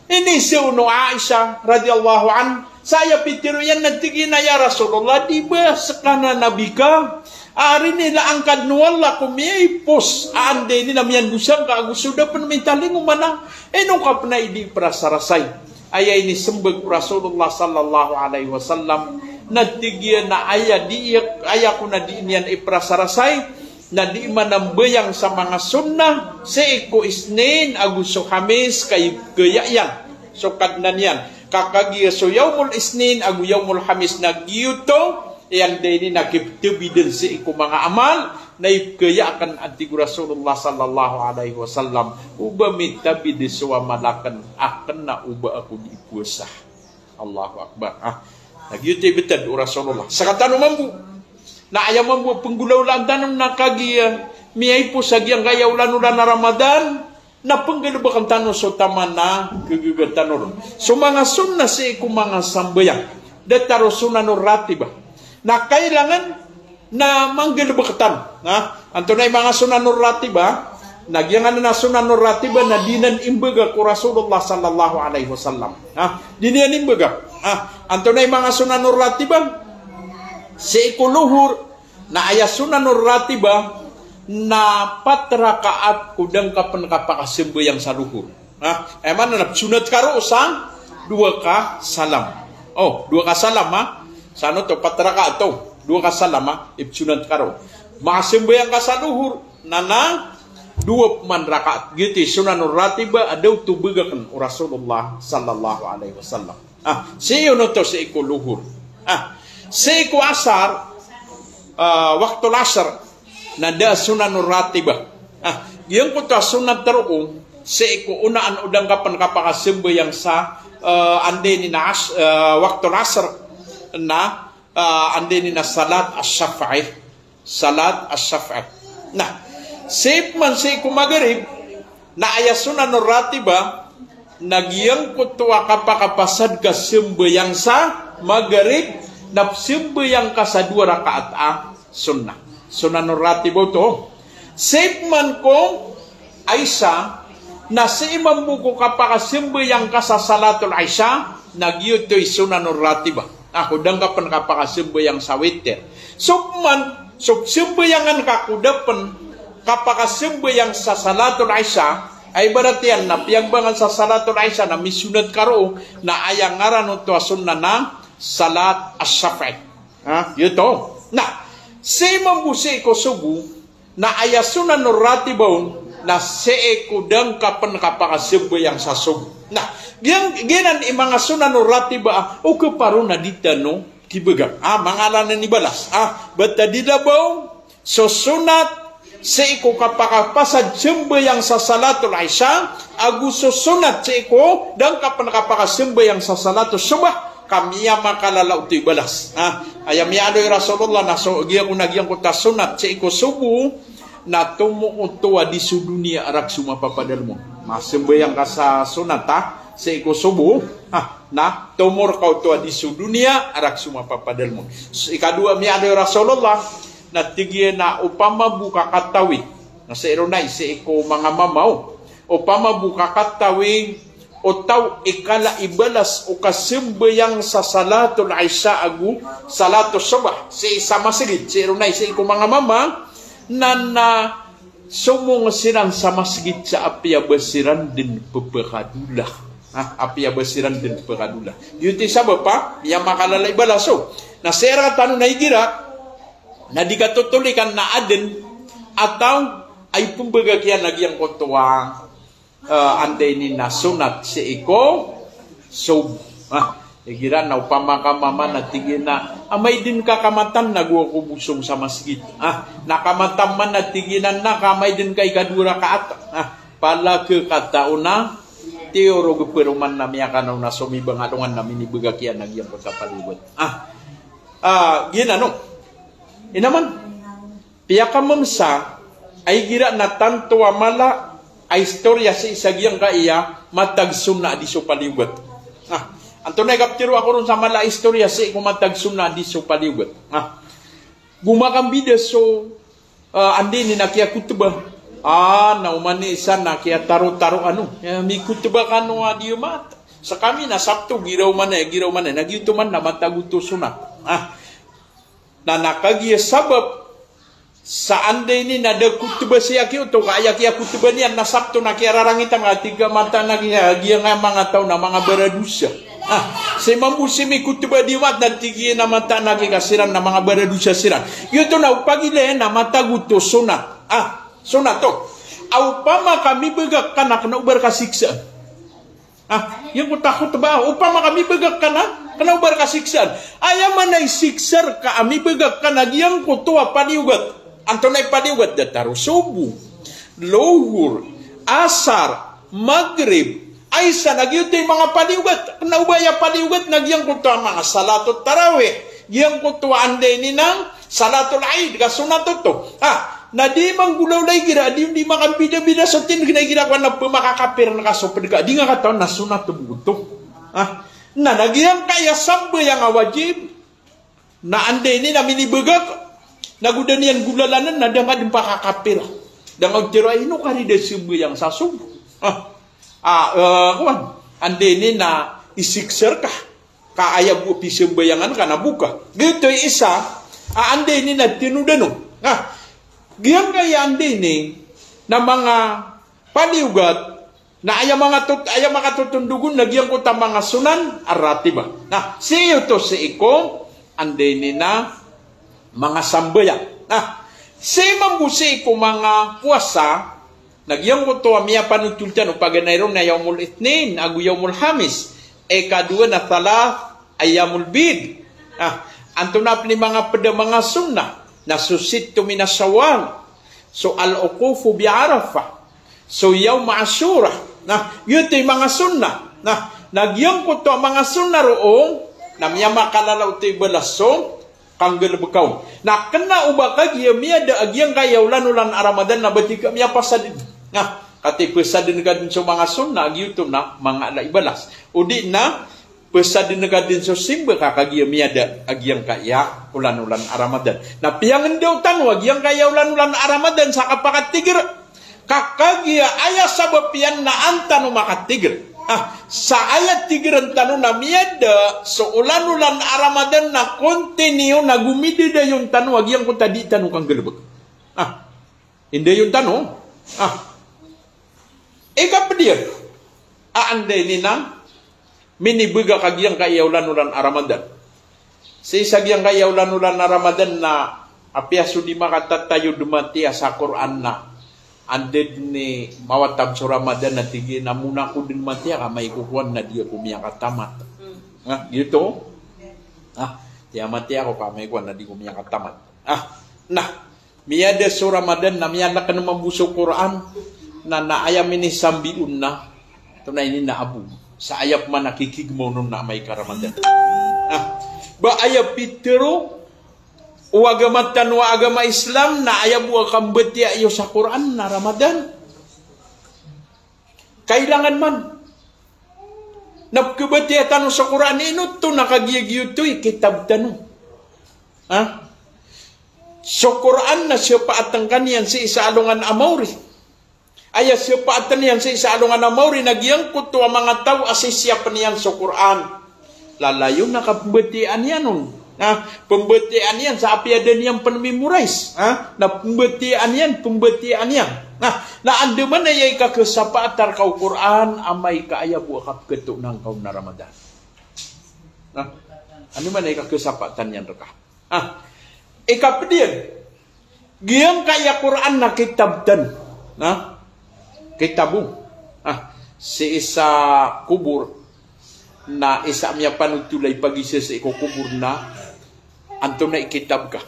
Iniiza on o Aisha radhiyallahu anha, sa aya pitharo iyan na tig iyan a, "Ya Rasulullah, di ba ska na nabi ka a rinilaan ka dn o Allah ko miyaipos a anda ini na miyandosa ngka ago so da pn mitalingoma na ino ka pn a di prasarasay?" Aya inismbag o Rasulullah sallallahu alaihi wasallam na tig iyan a aya di, aya kon a di niyan iprasarasay na di manambayang sa manga sunnah sii ko Isnin ago so Khamis ka ipkhaya iyan so Kadnan iyan. Ka kagiya so Yawmul Isnin ago Yawmul Khamis na giyoto i anda ini na kipthabi dn sii ko manga amal, na ipkhaya akn, a tig o Rasulullah sallallahu alaihi wasallam, o ba mitabid so amal akn, a kna o ba ako di powasa. Allahu Akbar. Ah, na giyoto i btad o Rasulullah. Sktano mambo na aya mambo a pnggolawlaan tano na kagiya miyaipos a giyangkaya olan-olan a Ramadan, na pnggalbkn tano so taman a khagaga tano ron. So manga sunnah sii ko manga sambayang, datar o sunnah o ratibah, na kailangan na manggalbk tano. Na antonaa i manga sunnah o ratibah? Na giyangkanan a sunnah o ratibah na di nan imbagak o Rasulullah sallallahu alaihi wasallam. Na di niyan imbagak. Na antonaa i manga sunnah o ratibah? Sii ko lohor, na aya sunnah o ratibah na pat rakaat ko da ngka pn kapakasambayang sa lohor. Ha? Aya maana na pzonat ka roo sa dowa ka salam. O, dowa ka salam, ha? Sa ano oto, pat rakaat oto, dowa ka salam, ha? Ipzonat ka roo. Makasambayang ka sa lohor, na na dowa pman rakaat. Giyoto i sunnah o ratibah a da oto bagakn o Rasulullah sallallahu alaihi wasallam. Ah, sii oto sii ko lohor. Ah, sii ko asar, ah, waktul asr, na da a sunnah o ratibah. Ah, giyangkoto a sunnah roo, sii ko onaan o da ngka pen kapakasambayang sa, eh, anda ini na as-, eh, wakto asr na, eh, anda ini na salat ash-shaf'i. Salat ash-shaf'i. Na, sii pman sii ko maghrib, na aya sunan o ratiba, na giyangkoto a kapakapasad ka sambayang sa maghrib, na sambayang ka sa dowa rakaat a sunnah. Sunan o ratiba oto. Sii pman ko Isha, na sii mambo ko kapakasambayang ka sa salatul Isha, na giyoto i sunan o ratiba. Ah, ko da ngka pen kapakasambayang sa witr. So pman, so sambayangan ka ko da pen kapakasambayang sa salatul Isha, ay ibarat iyan na piyagbangan sa salatul Isha na misunat ka roo, na aya ngaran oto a sunnah na salat ash-shaf'i. Ha, giyoto. Na, sii mambo sii ko subuh, na aya sunan o ratiba on, na sii ko da ngka pen kapakasambayang sa subuh. Na, giyan, giyanan i manga sunan o ratiba, ah, o kaparo na di tano kibagak. Ah, manga ala anan i balas. Ah, bata di labaw, so sunat, sii ko kapakapasad sambayang sa salatul Isha, ago so sunat sii ko da ngka pen kapakasambayang sa salatul Subh, ka miyamakalala oto i balas. Ah, aya miyaaloy o Rasulullah na so, giyangkoto a sunat sii ko subuh, na tomo oto a di so doniya a rakhs o mapapadalem on. Masambayang ka sa sunat, ah, sii ko subuh, ah, na tomo rka oto a di so doniya a rakhs o mapapadalem on. So, ikadowa miyaaloy o Rasulullah, na tig iyan a opama bo ka katawi. Na sii ron ay, sii ko manga mama o. Opama bo ka katawi o taw i kala i balas o kasambayang sa salatul Isha ago salatul Subh sii sa masgit, sii ron ay, sii ko manga mama, na, na somong siran sa masgit sa apiya ba siran den pepekadola. Ha, apiya ba siran den pekadola. Giyoto i sabap a miyamakalala i balas o. Na sii rktano na igira na di katotolikan na aden a taw a ipembagak iyan a giyangkoto a, eh, anda ini na sunat sii ko subuh. Ah, igira na opama ka mama na tig iyan a amay den ka kamatan na go ako bosong sa masgit. Ah, na kamatan man na tig iyan a na ka amay den ka ikadowa rakaat. Ah, palakek a taw na tiyorog peroman na miyakanaw na somibang alongan na minibagak iyan a giyangkoto a paliyogat. Ah, ah, giyanan o. Inaman, piyakamemsa a igira na tanto a mala a istorya sii sa giyangkaya matag sunnah a di so paliyogat. Ah, antonaa i kaptero ako ron sa mala a istorya sii ko matag sunnah a di so paliyogat. Ah, go makambida so, ah, anda ini na kiyakotba. Ah, na oman i isa na kiyatarotaro ano. Eh, mikotba kano a Diyamaat. Sa kami na Sabto, giraw man aya, giraw man aya. Na giyoto man na matag oto sunnah. Ah, na, na kagiya sabap sa anda ini na da kotba sii a kiyoto, ka aya kiyakotba niyan na Sabto na kiyararangitan ka tig ka mataan a giya, giya nga manga taw na manga baradosa. Ah, sii mambo sii mikotba a Diyamaat na tig iyan a mataan a giya ka siran na manga baradosa siran. Giyoto na opagilaya na matag oto sunnah. Ah, sunnah oto. A opama ka mibagak ka na kena o ba rka siksaan. Ah, giyangkoto a khotbah, opama ka mibagak ka na, kena o ba rka siksaan. Aya maana i siksa rka a mibagak ka na giyangkoto a paliyogat. Antonaa i paliyogat? Datar o subuh, lohor, asar, magrib, isa na giyoto i manga paliyogat. Kena o ba aya paliyogat na giyangkoto a manga salatul tarawih, giyangkoto a anda ini na salatul Eid, ka sunnah oto. Ah, na di manggolawla igira, di, di makambidabida so tindeg na igira ko na pemakakapir na ka so ped ka, di nga katawan na sunnah bo oto. Ah, na, na giyangkaya sambayang a wajib, na anda ini na minibagak, na go da niyan golalanen na da nga den pakakapir. Da nga on tero a ino ka di da sambayang sa subuh. Ah, ah, eh, kowan, anda ini na isiksa rka. Ka aya bo pisambayangan ka na bo ka. Giyoto i isa a anda ini na tinodan on. Na giyangkaya anda ini na manga paliyogat na aya manga tot-, aya manga totondog on na giyangkoto a manga sunan ar-ratibah. Na sii oto sii ko anda ini na manga sambayang. Na sii mambo sii ko manga powasa, na giyangkoto a miyapanotol tano paganay ron na yawmul ithnin ago yawmul khamis, ikadowa na thalath ayyamul bid. Ah, antonaa pn i manga pd a manga sunnah, na so sitto min shawwal, so al-wuqufu bi Arafah, So Yawm Ashura. Na, giyoto i manga sunnah. Na, na giyangkoto a manga sunnah roo, na miyamakalalaw oto i balas so kanggalebeka on. Na kena o ba kagiya miyada a giyangkaya olan-olan a Ramadan na ba tig ka miyapasaden. Na, katii pasaden ka den so manga sunnah, giyoto na manga ala i balas. O di na, pasaden ka den so simba ka kagiya miyada a giyangkaya olan-olan a Ramadan. Na piyangendao tano a giyangkaya olan-olan a Ramadan sa kapakatiger. Ka kagiya aya sabap iyan na an tano makatiger. Ah, sa aya tigeren tano na miyada so olan-olan a Ramadan na continue na gomidadayon tano a giyangkoto a di tano kanggalebek. Ah, indayon tano. Ah. Ikaped iyan a anda ini na minibegak a giyangkaya olan-olan a Ramadan. Sii sa giyangkaya olan-olan a Ramadan na apiya so di makatatayod matiya sa Qur'an na anda den i mawatab so Ramadan na tig iyan a mona ako den matiya ka amay ko kowan na di ako miyakatamat. Hmm. Ah, giyoto. Ah, tiya matiya ako ka amay kowan na di ako miyakatamat. Ah, na. Miyada so Ramadan na miyaleken mambo so Qur'an, na, na aya minisambi on na, antonaa ini na abo. Sa aya pman a kikigmaw on na amay ka Ramadan. Ah, ba aya pitero o agama tano a agama Islam na aya bo a kambatiya iyo sa Qur'an na Ramadan. Kailangan man na pkhabatiya tano so Qur'an, ino oto na kagiya giyoto i kitab tano. Ha? So Qur'an na siyapaaten ka niyan sii sa alongan a maori. Aya siyapaaten iyan sii sa alongan a maori na giyangkoto a manga taw a sisiyapen iyan so Qur'an. Lalayon a kapmbatiyaan iyan on. Na pmbatiyaan iyan sa apiya da niyan pn memorize. Ha? Na pmbatiyaan iyan, pmbatiyaan iyan. Na, na andamanaya i kakhasapaatan rka o Qur'an, amay ka aya bo a kapkhatoon angka on na Ramadan. Na, andamanaya i kakhasapaatan iyan rka. Ah, ikaped iyan, giyangkaya Qur'an na kitab tano. Na? Kitab o. Ah, sii sa kobor, na isa a miyapanotol a ipagisa sii ko kobor na antonaa i kitab ka.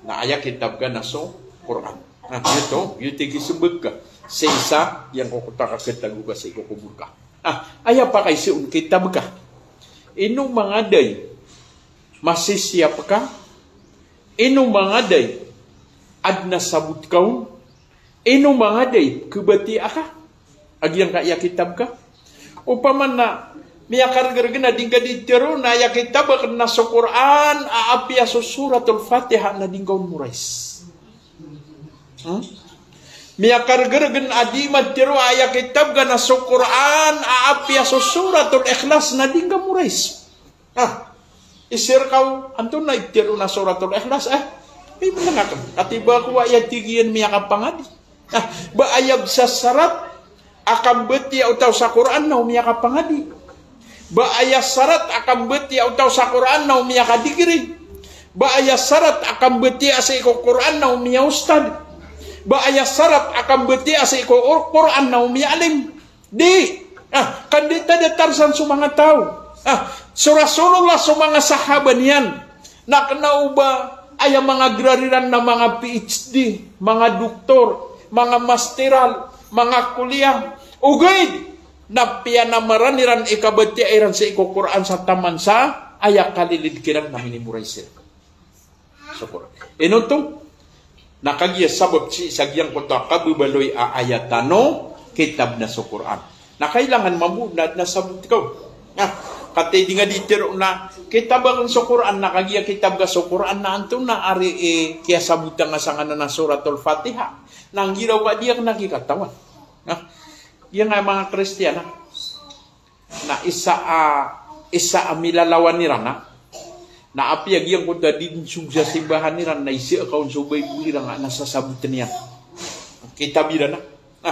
Na aya kitab ka na so Qur'an. Na, giyoto, giyoto i kismbag ka sii sa giyangkoto a kakatago ka sii ko kobor ka. Ah, aya pakaiza on kitab ka. Ino mangaday masisiyap ka, ino mangaday aden a sabot ka on, ino mangaday khabatiyaa ka a giyangkaya kitab ka. Opama na miyakargrg a di ngka di tharoon a aya kitab akn na so Qur'an a apiya so Suratul Fatiha na di ngka on morais. Hmm? Miyakargrg a di matharo a aya kitab ka na so Qur'an a apiya so Suratul Ikhlas na di ngka morais. Ah, isir kaw, antonaa i tharoon a Suratul Ikhlas, eh? Ay, mlng akn. Kati ba ko aya tig iyan miyakapangadi. Ah, ba aya bs a sarat a kambatiya o taw sa Qur'an na o miyakapangadi. Ba aya sarat a kambatiya o taw sa Qur'an na o miyakadikiri. Ba aya sarat a kambatiya sii ko Qur'an na o miyaustad. Ba aya sarat a kambatiya sii ko Qur'an na o miyaalim. Di. Ah, kanditadatar san so manga taw. Ah, so Rasulullah, so manga sahaba niyan na kna o ba aya manga grad iran na manga P H D, manga doktor, manga masteral, manga kuliya. Ogaid na piyanamaran iran i kabatiya iran sii ko Qur'an sa taman sa aya kalilid kiran na minimorais iran so Qur'an. Ino oto? Na kagiya sabap sii sa giyangkoto a kababaloy a aya tano kitab na so Qur'an. Na kailangan mambo na, na sabot ka on. Na, kati di nga di tharoon a kitab akn so Qur'an, na kagiya kitab ka so Qur'an na antonaa ari i kiyasabota nga sangkanan a Suratul Fatiha. Na nggiraw ka di akn a kikatawan. Na, giyangkai a manga Kristiyan, ah. Na isa a, isa a milalawan iran na, na apiya giyangkoto a di dn sog sa simbahan iran na isa ka on so Bible iran na sasaboten iyan. Kitab iran na. Na,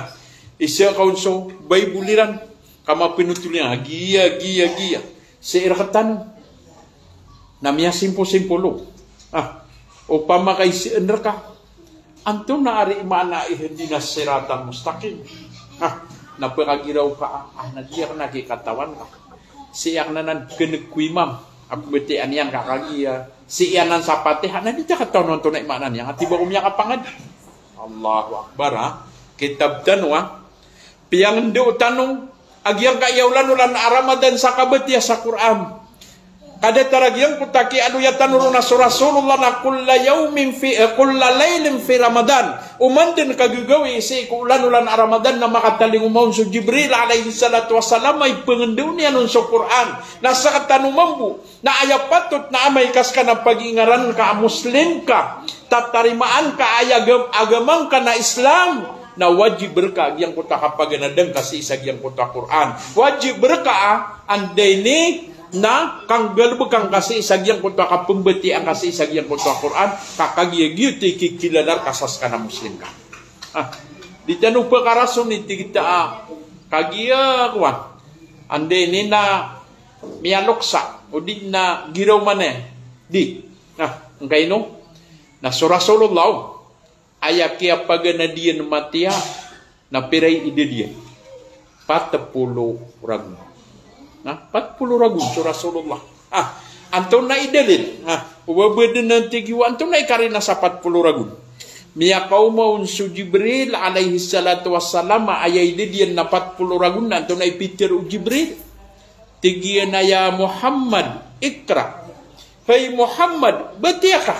isa ka on so Bible iran, ka mapinotol iyan, giya, giya, giya. Sii rktano na miyasimpo-simpol o. Ah, opama ka isaan rka, antonaa ari i maana i ihdinas siratal mustaqim? Ah, na pkagiraw ka, ah, na di akn a kikatawan ka. Sii akn anan pkhaneg ko imam a pmbatiyaan iyan ka kagiya sii anan sa Fatiha, na di ta katawan o antonaa i maana niyan. Kati ba ko miyakapangadi. Allahu Akbar, ha? kitab tano a piyangndao tano a giyangkaya olan-olan a Ramadan sa kabatiya sa Qur'an. Kadatar a giyangkoto a kiyaaloya tano ron na so Rasulullah na kulla yawmin fi, eh, kulla laylin fi Ramadan. Oman dn kagagawii sii ko olan-olan a Ramadan na makatalingoma on so Jibril alayhis salatu wassalam a ipangndao niyan on so Qur'an. Na sktano mambo na aya patot na amay ka skaniyan pagingaran ka a Muslim ka, tatarimaan ka aya agam-, agama ngka na Islam, na wajib rka a giyangkoto a kapaganadn ka sii sa giyangkoto a Qur'an. Wajib rka a anda ini na kanggalbkn ka sii sa giyangkoto a kapmbatiyaa ngka sii sa giyangkoto a Qur'an, ka kagiya giyoto i kikilala rka sa skaniyan a Muslim ka. Ah, di tano pkarason i tig ta a kagiya kowan, anda ini na miyaloksa, odi na giraw man e. Di. Na, angkaino? Na so Rasulullah, aya kiyapaganad iyan matiya, na pira i idad iyan? Pat polo ragon. Na, pat polo ragon so Rasulullah. Ah, antonaa i dalil? Ah, o ba badn a tig iyo, antonaa i karina sa pat polo ragon? Miyakaoma on so Jibril alayhis salatu wassalam, aya idad iyan na pat polo ragon, na antonaa i pitharo o Jibril? Tig iyan a, "Ya Muhammad, iqra." Hay Muhammad, batiya ka.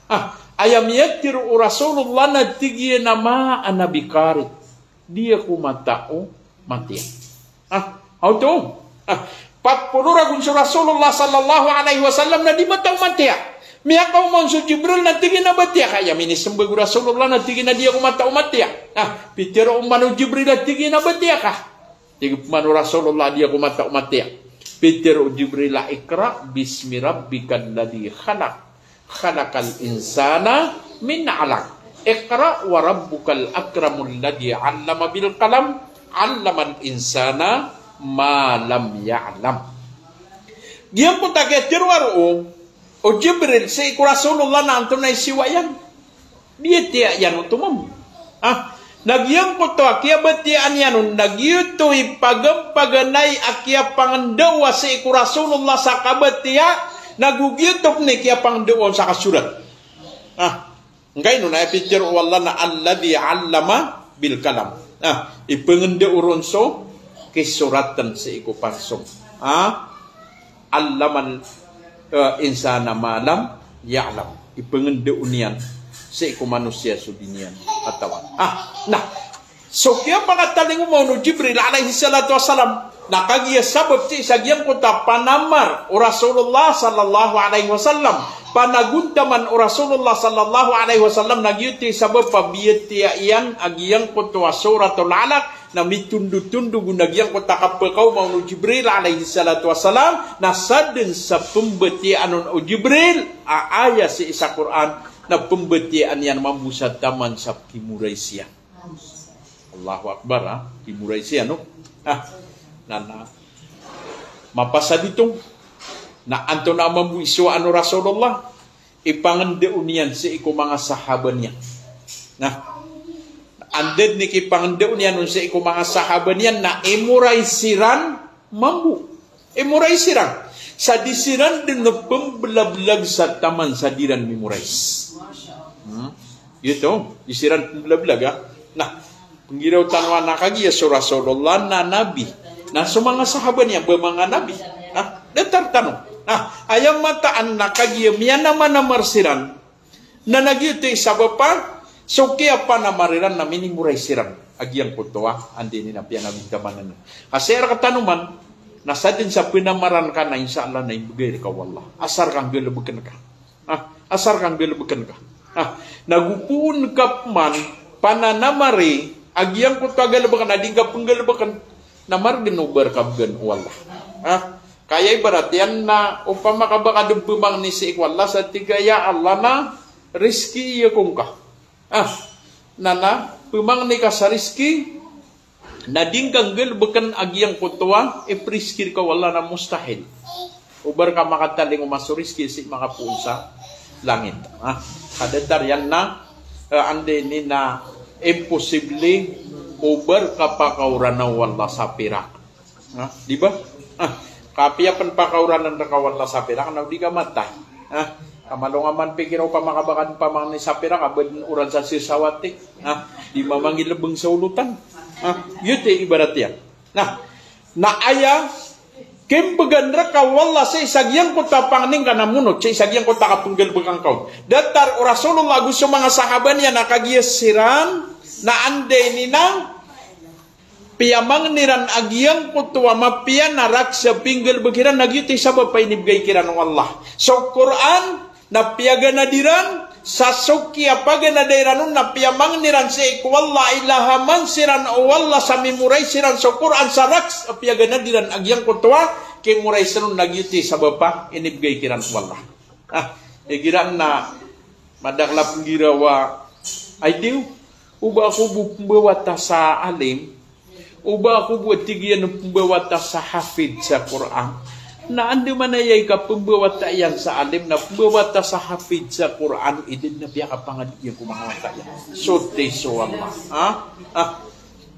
Ah, aya miyatharo o Rasulullah na tig iyan a, "Ma ana biqari." Di ako matao matiya. Ah, oto. Ah, pat polo ragon so Rasulullah sallallahu alayhi wasallam na di matao matiya. Miyakaoma on so Jibril na tig iyan a, "Batiya ka." Aya minismbag o Rasulullah na tig iyan a, "Di ako matao matiya." Ah, pitharo oman o Jibril a tig iyan a, "Batiya ka." Tig pman o Rasulullah, "Di ako matao matiya." Pitharo o Jibril a, "Iqra bismi rabbikal ladhi khalaq. Khalaqal insana min alaq. Iqra wa rabbukal akramul ladhi allama bil qalam. Allamal insana ma lam ya'lam." Giyangkoto a kiyatharo a roo o Jibril sii ko Rasulullah na antonaa i siyowa iyan? Biyatiya iyan oto mambo. Ah, na giyangkoto a kiyabatiyaan iyan on, na giyoto i pagampaganay a kiyapangndao sii ko Rasulullah sa kabatiya, na go giyoto pn i kiyapangndao on sa kasorat. Ah, angkaino na aya pitharo o Allah na alladhi allama bil qalam. Ah, ipangndao ron so kisoratn sii ko pansong. Ah, allamal, eh, insana ma lam ya'lam. Ipangndao niyan sii ko manosiya so di niyan katawan. Ah, na, so kiyapakatalingoma on o Jibril alayhis salatu wassalam, na kagiya sabap sii sa giyangkoto a panamar o Rasulullah sallallahu alayhi wasallam, panagontaman o Rasulullah sallallahu alayhi wasallam, na giyoto i sabap a biyatiya iyan a giyangkoto a Suratul Alaq, na mitondotondog on a giyangkoto a kapakaoma on o Jibril alayhis salatu wassalam, na sadn sa pmbatiyaan on o Jibril a aya sii sa Qur'an, na pmbatiyaan iyan mambo sa taman sa kimorais iyan. Allahu Akbar, ha? Kimorais iyan, no? Ah, na, na. Mapasad oto, na antonaa mambo i sowaan o Rasulullah? Ipangndao niyan sii ko manga sahaba niyan. Na, anda dn i kipangndao niyan on sii ko manga sahaba niyan na imorais iran mambo. Imorais iran. Sa di siran dn pmblablag sa taman sa di ran mimorais. Hmm? Giyoto, di siran pmblablag, ha? Na, pnggiraw tano a na kagiya so Rasulullah na nabi. Na so manga sahaba niyan ba manga nabi? Ha? Datar tano. Na, aya mataan na kagiya miyanamanamar siran, na giyoto i sabap a so kiyapanamar iran na minimorais iran a giyangkoto a anda ini na piyanagontaman iyan. Ka sii rktano man, na sadn sa pnamaran ka na insha Allah na imbgay rka o Allah. Asar ka nggalbkn ka. Ah, asar ka nggalbkn ka. Ah, na go poon ka pman pananamari a giyangkoto a galbkn a di ngka pnggalbkn, na margn o ba rka bgan o Allah. Ah, ka aya ibarat iyan na opama ka ba ka dn pmangni sii ko Allah sa tig ka, "Ya Allah, na rizkii ako ngka." Ah, na, na pmangni ka sa rizki, na di ngka nggalbkn a giyangkoto a iprizki rka o Allah, na mustahil o ba rka makatalingoma so rizki sii makapoon sa langit. Ah, ka datar iyan na, eh, anda ini na imposible o ba rka pakaorana o Allah sa pirak. Ah, di ba? Ah, ka apiya pn pakaoranan rka o Allah sa pirak, na o di ka matay. Ah, Kamalongaman pikir o pamakabakan pamangni sa pirak a ba dn oran sa sisawati. Ha? Di mamangilbng sa olotan. Ha? Giyoto i ibarat iyan. Na, na aya kimbgan rka o Allah sii sa giyangkoto a pangnin ka na monot, sii sa giyangkoto a kapnggalbkan ka on. Datar o Rasulullah ago so manga sahaba niyan na kagiya siran na anda ini na piyamangni ran a giyangkoto a mapiya na rakhs a pinggalbk iran na giyoto i sabap a inibgay kiran o Allah. So Qur'an na piyaganad iran, sa so kiyapaganada iran on na piyamangni ran sii ko Allah, ilahaman siran o Allah sa mimoray siran so Qur'an sa rakhs a piyaganad iran a giyangkoto a kimoray siran on na giyoto i sabap a inibgay kiran o Allah. Ah, igira na madakl a pnggirawa, ay diyo, o ba ako bo pmbawata sa alim, o ba ako bo a tig iyan pmbawata sa hafid sa Qur'an. Na andamanaya i kapmbawata iyan sa alim, na pmbawata sa hafid sa Qur'an, i dn na piyakapangadi iyan ko manga wata iyan. So, di so Allah. Ha? Ha?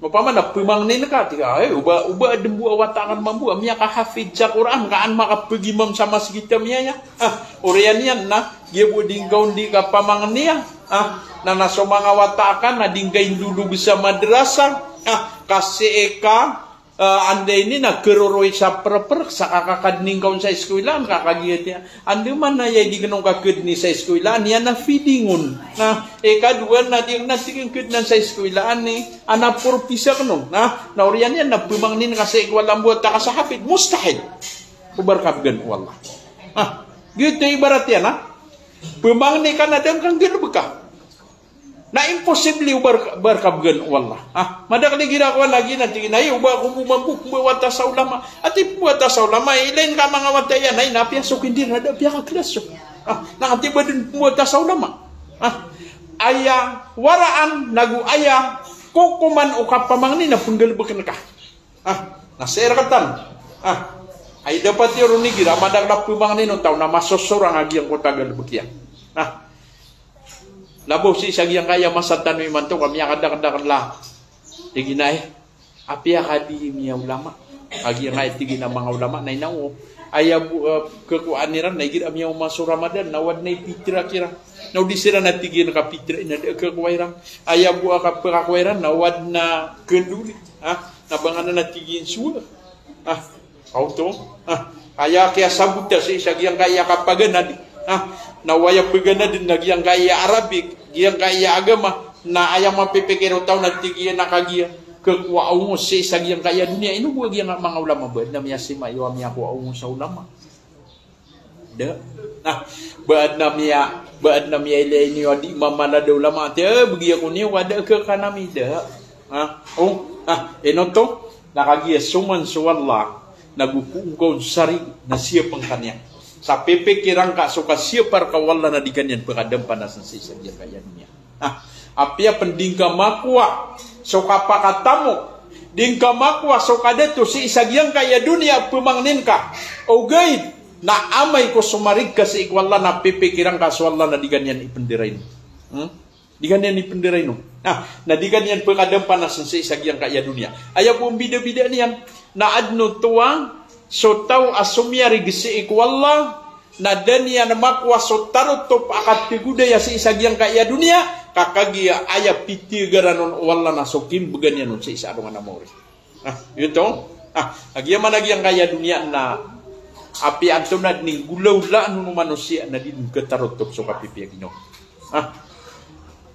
Opama na pmangnin ka, tig ka, eh, o ba, o ba adn bo a wata akn mambo a miyakahafid sa Qur'an, ka an makapagimam sa masgit a miyaya. Ah, oriyan iyan na, giya bo di ngka on di kapamangniya. Ah, na na so manga wata akn na di ngka indodog sa madrasa. Ah, ka sii ka, ah, anda ini na keroroy sa prprk, sa kakakadni ngka on sa iskoilaan, ka kagiya tiya. Andamanaya i di kn on kakadni sa iskoilaan, iyan na feeding on. Na, ikadowa na di ngka na tig iyan kadnan sa iskoilaan ni, ana porpisa kn on. Na, na oriyan iyan na pmangnin ka sii ko Allah mbawata ka sa hafid. Mustahil. O ba rka bgan o Allah. Ah, giyoto i ibarat iyan, ha? Pmangni ka na da ngka nggalbka. Na imposible o ba rka, ba rka bgan o Allah. Ah, madakl igira ko lagi na tig iyan, ay, o ba ako bo mambo pmbawata sa ulama. Ati pmbawata sa ulama, ilay ngka manga wata iyan, ay, na piya so kindir, na da piyakaklas so. Ah, na ati ba dn pmbawata sa ulama. Ah, aya waraan, nago aya kokoman o kapamangni na pnggalbkn ka. Ah, na sii rktano. Ah, ay dapat iyo ron igira madakl a pmangnin o taw na masosorang a giyangkoto a galbk iyan. Ah, labaw sii sa giyangkaya masa tano imanto ka miyakadakdakl a tig iyan a, eh, apiya ka di miyaolama. A giyangkaya tig iyan a manga olama na inaw. Aya bo, eh, kakowaan iran na igira miyaoma so Ramadan na o adn a ipitra kiran. Na o di siran a tig iyan a kapitra iyan a da a kakowa iran. Aya bo a kapkakowa iran na o adn a kandori. Ha? Na ba ngka na tig iyan so, ah, oto, ah, aya kiyasabota sii sa giyangkaya kapaganad, ah, na o aya paganadn na giyangkaya Arabic, giyangkaya agama, na aya mapipikir o taw na tig iyan a kagiya kakowa a ongos sii sa giyangkaya doniya, ino bo a giyangkaya manga olama, ba adn a miyasima iyo a miyakowa a ongos a olama. Da. Na, ba adn a miya, ba adn a miyailay niyo a di mamalad a olama, ati, eh, bgi ako niyo, ka da a kakan ami, da. Ha? O, ha, ino oto? Na kagiya so man so Allah, nago ko ngka on sari, na siyapn ka niyan. Sa pipikiran ka so kasiyapa rka o Allah na di ka niyan pkadampanasn sii sa giyangkaya doniya. Ah, apiya pn di ngka makowa so kapakatamok, di ngka makowa so kadato sii sa giyangkaya doniya a pmangnin ka. Ogaid na amay ko somarig ka sii ko Allah na pipikiran ka so Allah na di ka niyan ipndiray on. Hmm? Di ka niyan ipndiray on. Ah, na di ka niyan pkadampanasn sii sa giyangkaya doniya. Aya bo mbidabida niyan na adn oto a so taw a somiyarig sii ko Allah, na da niyan makowa so tarotop a kategodaya sii sa giyangkaya doniya, ka kagiya aya pitiyagaran on o Allah na so kimbgan iyan on sii sa alongan a maori. Ah, giyoto. Ah, a giya man a giyangkaya doniya na apiya antonaa dn i nggolaolaan on o manosiya na di dn katarotop so kapipiya ginawa. Ah,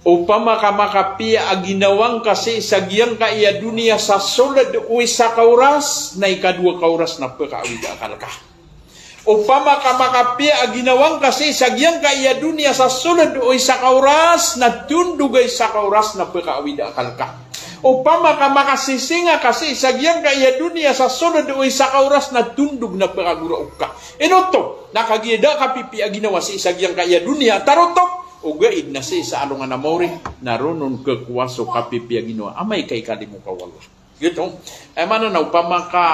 opama ka makapiya a ginawa ngka sii sa giyangkaya doniya sa sold o isa ka oras, na ikadowa ka oras na pkaawid a akal ka. Opama ka makapiya a ginawa ngka sii sa giyangkaya doniya sa sold o isa ka oras, na tondog a isa ka oras na pkaawid a akal ka. Opama ka makasisinga ka sii sa giyangkaya doniya sa sold o isa ka oras, na tondog na pkagoraok ka. Ino oto? Na kagiya da a kapipiya a ginawa sii sa giyangkaya doniya a tarotop, ogaid na sii sa alongan a maori, na ron on kakowa so kapipiya a ginawa. Amay ka ikalimo ka o Allah. Giyoto. Aya maana na opama ka,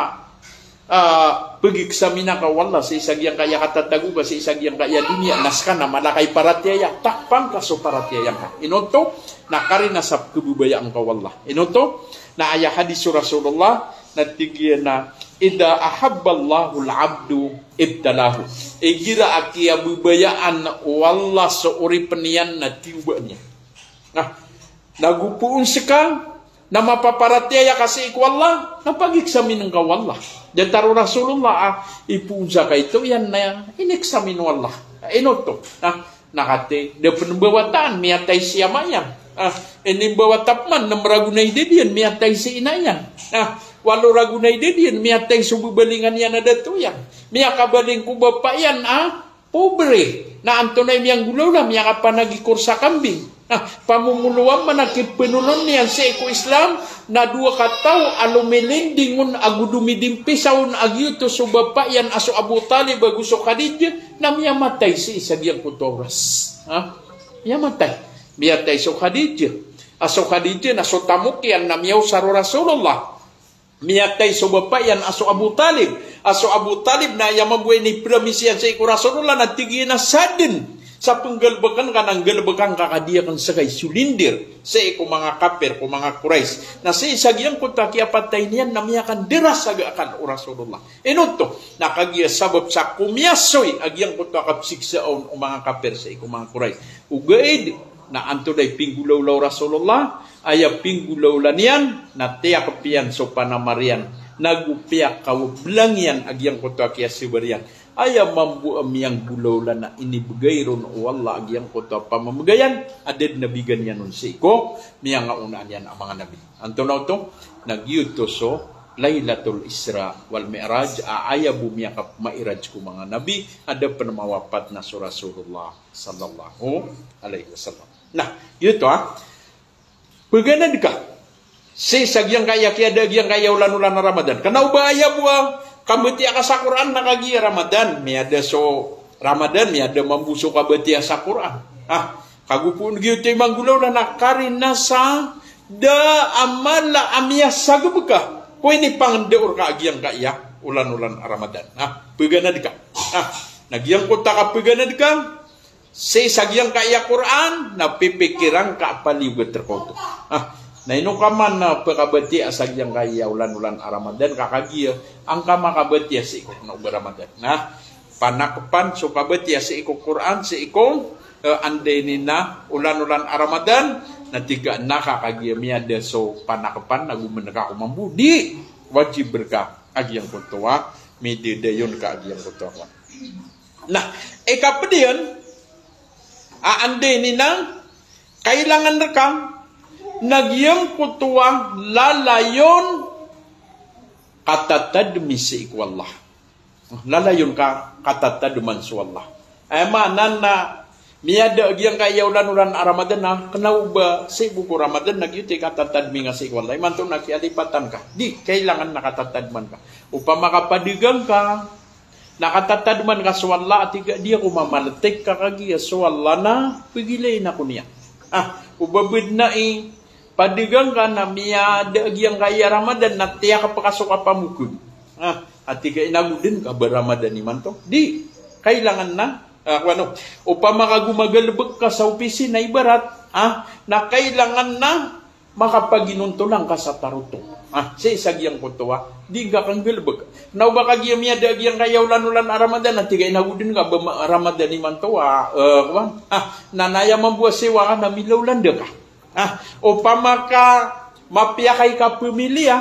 ah, pageksamina ka o Allah sii sa giyangkaya katatago ka sii sa giyangkaya doniya, na ska na mala ka i paratiyaya, takpan ka so paratiyaya ngka. Ino oto, Na karina sa pkhababayaan ka o Allah. Ino oto? Na aya hadis o Rasulullah, na tig iyan a, "Idha ahabballahul abdu ibtalahu." Igira a kiyababayaan o Allah so oripn iyan na tiyobaan iyan. Na, nago poon ska, na mapaparatiyaya ka sii ko Allah, na pageksaminn ka o Allah. Datar o Rasulullah a, ipoon sa kaito iyan na ineksamin o Allah. Ino oto? Na, na katii, da pn mbawatan, miyatay si ama iyan. Ah, inimbawata pman, nem ragon a idad iyan, miyatay si ina iyan. Ah, walo ragon a idad iyan, miyatay so babalingan iyan a dato iyan. Miyakabaling ko bapa iyan, ah, pobre. Na antonaa i miyanggolawla, miyakapanagikor sa kambing. Ah, pamomolowan man a kipnolon iyan sii ko Islam, na dowa kataw a lomilinding on ago domidimpisaw on a giyoto so bapa iyan a so Abu Talib ago so Khadijah, na miyamatay sii sa giyangkoto a oras. Ha? Miyamatay. Miyatay so Khadijah. A so Khadijah na so tamok iyan na miyaosar o Rasulullah. Miyatay so bapa iyan a so Abu Talib. A so Abu Talib na aya mambo a inipromise iyan sii ko Rasulullah na tig iyan a sadn sa pnggalbkn ka na nggalbkan ka ka di akn ska i solindir sii ko manga kapir, ko manga Quraysh. Na sii sa giyangkoto a kiyapatay niyan na miyakandarasaga akn o Rasulullah. Ino oto? Na kagiya sabap sa komiyasoy a giyangkoto a kapsiksa on o manga kapir sii ko manga Quraysh. Ogaid na antonaa i pinggolawla o Rasulullah, aya pinggolawla niyan, na tiyakp iyan so panamar iyan, nago piyakawblang iyan a giyangkoto a kiyasabar iyan. Aya mambo a miyanggolawla na inibgay ron o Allah a giyangkoto a pamamgayan, a da dn a bigan iyan on sii ko miyangaonaan iyan a manga nabi. Antonaa oto? Na giyoto so Lailatul Isra wal Mi'raj, a aya bo miyakapmairaj ko manga nabi, a da pn mawapat na so Rasulullah sallallahu alaihi wasallam. Na, giyoto, ha. Pganad ka sii sa giyangkaya kiyada a giyangkaya olan-olan a Ramadan. Kna o ba aya bo a kabatiya ka sa Qur'an na kagiya Ramadan, miyada so Ramadan, miyada mambo so kabatiya sa Qur'an. Ah, kago poon giyoto i manggolawla na karina sa da a mala a miyasagb ka ko inipangndao rka a giyangkaya olan-olan a Ramadan. Ah, pganad ka. Ah, na giyangkoto a kapganad ka sii sa giyangkaya Qur'an, na pipikiran ka a paliyogat rka oto. Ah, na ino ka man, ah, pkabatiya sa giyangkaya olan-olan a Ramadan, ka kagiya angka makabatiya sii ko kna o ba Ramadan. Na panakpan so kabatiya sii ko Qur'an, sii ko, eh, anda ini na olan-olan a Ramadan, na tig ka na ka kagiya miyada so panakpan, na gomn ka ko mambo, di, wajib rka a giyangkoto a midadayon ka a giyangkoto a Na, ikapd iyan, a anda ini na kailangan rka na giyangkoto a lalayon katatadmi sii ko Allah. Lalayon ka katatadman so Allah. Aya maana na miyada a giyangkaya olan-olan a Ramadan na kna o ba sii bo ko Ramadan na giyoto i katatadmi nga sii ko Allah. Imanto na kiyalipatan ka. Di, kailangan na katatadman ka. Opama ka padagang ka, na katatadman ka so Allah, a tig ka di ako mamaltik ka kagiya so Allah na pgilain ako niyan. Ah, o ba bdn i padagang ka na miyada a giyangkaya Ramadan na tiyakp ka so kapamokg. Ah, a tig ka inago dn ka ba Ramadan imanto. Di, kailangan na, ah, ko ano, opama ka gomagalbk ka sa opisina ibarat, ah, na kailangan na makapaginontolan ka sa tarotop. Ah, sii sa giyangkoto a di ngka kanggalbk. Na o ba kagiya miyada a giyangkaya olan-olan a Ramadan, na tig ka inago dn ka ba ma-, Ramadan imanto a, eh, ko ano. Ah, na aya mambo a siyowa ka na milawlanda ka. Ah, opama ka mapiya ka i kapamiliya,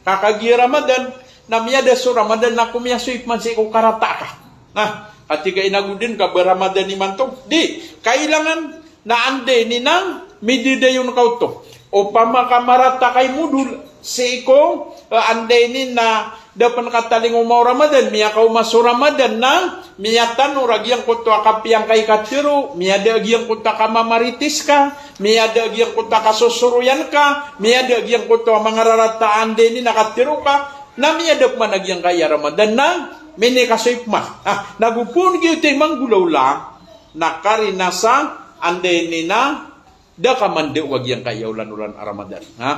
ka kagiya Ramadan, na miyada so Ramadan na komiyasoy pman sii ko karata ka. Na, a tig ka inago dn ka ba Ramadan imanto. Di, kailangan na anda ini na midadayon ka oto. Opama ka marata ka i modol, sii ko, eh, anda ini na da pn katalingoma o Ramadan, miyakaoma so Ramadan na miyatanor a giyangkoto a kapiya ngka i katharo, miyada a giyangkoto a kamamaritis ka, miyada a giyangkoto a kasosoroyan ka, miyada a giyangkoto a mangararata a anda ini na katharo ka, na miyada pman a giyangkaya Ramadan na minikasoy pman. Ah, nago poon giyoto i manggolawla, na karina sa anda ini na da ka mandao a giyangkaya olan-olan a Ramadan. Ha?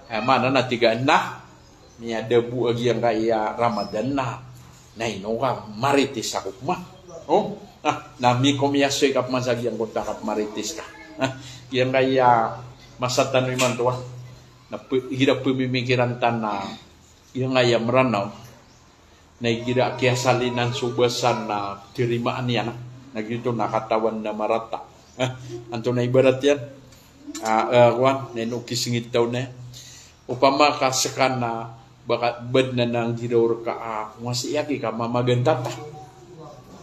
Aya maana na tig ka na miyada bo a giyangkaya Ramadan na, na ino ka maritis ako pman. Oh? Ah, na mikomiyasoy ka pman sa giyangkoto a kapmaritis ka. Giyangkaya masa tano imanto a, na pe, igira pemimikiran tano a giyangkaya Meranaw, na igira kiyasalinan so basa na tirimaan iyan, na giyoto na katawan a marata. Antonaa i ibarat iyan? Ah, eh, kowan, na ino kisingit tano na. Opama ka seka na baka bed na nanggiraw reka a ngwasi aki ka mamaganta ta.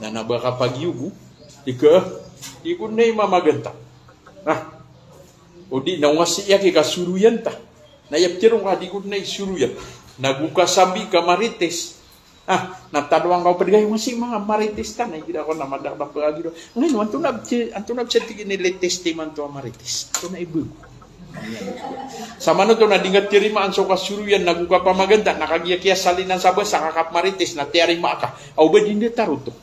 Na, na baka pagiyogo, ika, igo na i mamaganta. Ah, odi na ngwasi aki ka soroyan ta. Na aya petero ngka di go na i soroyan. Na go ka sambi ka marites. Ah, na tano angka o ped kay ngwasi manga marites ta, na igira ko na madakdak pagagiro. Ngayon, antonaa bes-, antonaa bes a tig iyan i latest imanto a marites? Antonaa i bago? Samanoto na di ngka tirimaan so kasoroyan, na go ka pamaganta, na kagiya kiyasalinan sa basa ka kapmarites, na tiyarima ka. Aw ba di nda taroto?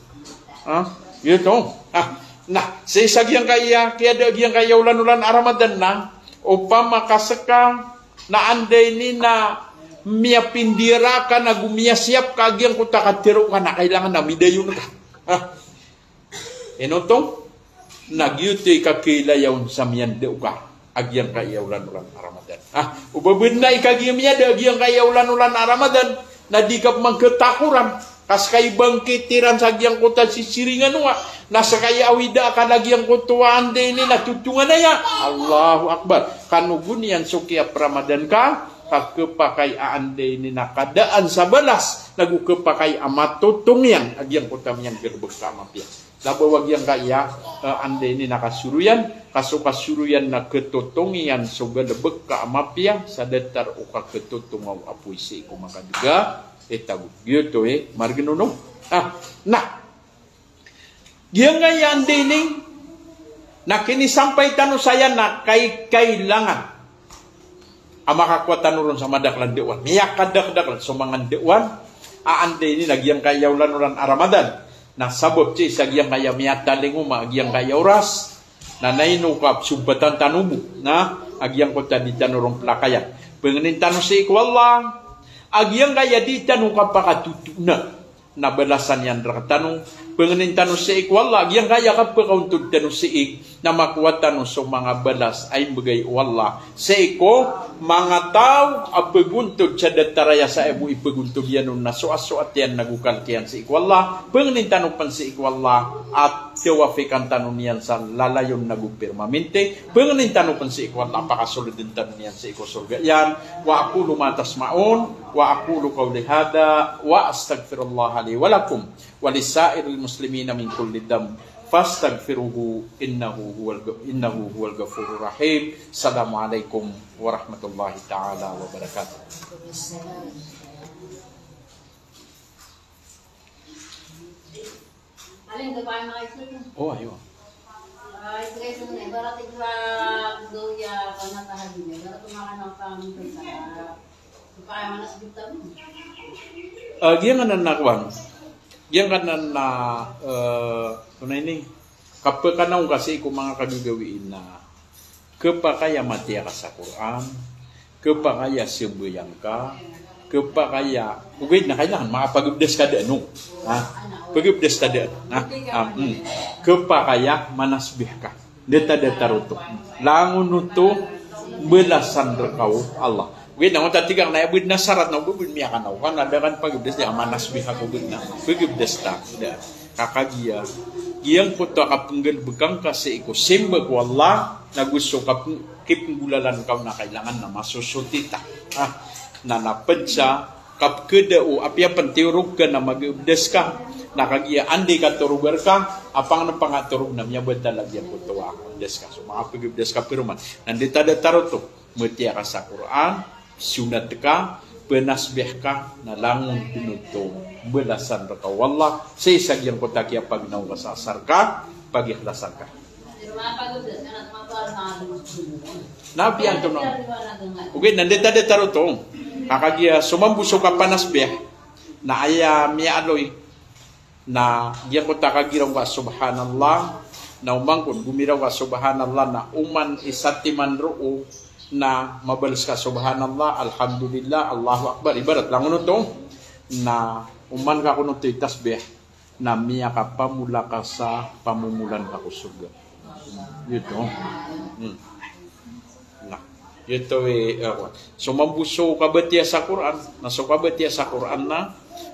Ah, giyoto. Ah, na, sii sa giyangkaya, kiyada giyangkaya olan-olan a Ramadan na, opama ka seka, na anda ini na miyapindira ka na go miyasiyap ka a giyangkoto a katero ka na kailangan na midayon ka. Ah. Ino oto? Na giyoto i kakilaya on sa miyanda oka a giyangkaya olan-olan a Ramadan. Ah, o ba bed na i kagiya miyada a giyangkaya olan-olan a Ramadan, na di ka pman ketakoran. Ka seka i bangkit iran sa giyangkoto a sisiringan oka, na seka i awida ka na giyangkoto a anda ini na totonganaya. Allahu Akbar. Kano go niyan so kiyap-Ramadan ka, ka kepakay a anda ini na kadaan sa balas, na go kepakay a matotong iyan a giyangkoto a miyanggalebek ka a mapiya. Labaw a giyangkaya, eh, anda ini na kasoroyan, ka so kasoroyan na ketotong iyan so galebek ka a mapiya, sa datar o kaketotong o apoy sii ko makadega, eh, tago. Giyoto, eh, margen ono. Ah, na. Giyangkaya anda ini, na kinisampay tano saya na kai-, kailangan a makakowa tano ron sa madakl a ndaowan. Miyakadakdakl so manga ndaowan a anda ini na giyangkaya olan-olan a Ramadan. Na sabap sii sa giyangkaya miyatalingoma a giyangkaya oras, na naino ka psompatan tano bo, na a giyangkoto a di tano ron pelakayan. Pengenin tano sii ko Allah a giyangkaya di tano kapakatotona na balasan iyan rektano. Pengenin tano sii ko Allah a giyangkaya kapekaontod tano sii na makowa tano so manga balas a imbegay o Allah sii ko manga taw a pegontod sa datar aya sa aya bo ipegontod iyan on na soasoat iyan na go kalek iyan sii ko Allah. Pengenin tano pen sii ko Allah a tawafikan tano niyan sa lalayon na go pirmamente. Pengenin tano pen sii ko Allah a pakasoleden tano niyan sii ko sorga iyan. Wa aqulu ma tasma'un, wa aqulu qawli hadha, wa astaghfirullaha li wa lakum, wa lisairil muslimina min kulli dhanb, fastaghfiruhu innahu huwal, innahu huwal ghafurur rahim. Assalamu alaikum warahmatullahi ta'ala wabarakatuh. Oh, ayo. Ah, giyangkanan na kowan. Giyangkanan na, eh, ano ini? Kapekanaw ka sii ko manga kagagawii na kepakay a matiya ka sa Qur'an, kepakay a sembayang ka, kepakay a, ogaid na kailangan makapagabdas ka daan, no? Ha? Pagabdas ka daan. Ha? Ah, hmm. Kepakay a manasbih ka. Deta, deta roto. Langon oto, belasan reka o Allah. Ogaid na, oto a tig akn na aya bo dn a sarat na o ba bo dn miyakanaw ka na da ka pagabdas, da ka manasbih ako bo dn a pagabdas ta. Da. Ka kagiya giyangkoto a kapenggalebek angka sii ko simba ko Allah, na go so kap-, kipenggolalan ka on na kailangan na masosoti ta. Ah, na na ped sa kapekeda o apiya pen tiyorog ka na magabdas ka. Na kagiya anda i katoroga reka, a pangenepanga torog na miyabatal a giyangkoto a abdas ka. So makapagabdas ka peroman. Na deta, deta roto. Matiya ka sa Qur'an, sonat ka, penasbih ka, na langon dn oto belasan reka o Allah sii sa giyangkoto a kiyapagnaw ka sa asar ka, pagikhlasan ka. Na apiya antonaa. Ogaid na deta, deta roto. Ka kagiya so mambo so kapanasbih, na aya miyaaloy na giyangkoto a kagiraw ka subhanallah, na oman kon gomiraw ka subhanallah, na oman i satiman roo na mabales ka subhanallah, alhamdulillah, Allahu Akbar. Ibarat langon oto, na oman ka kon oto i tasbih, na miyakapamola ka sa pamomolan ka ko sorga. Giyoto. Hmm. Na, giyoto i, eh, so mambo so kabatiya sa Qur'an, na so kabatiya sa Qur'an na,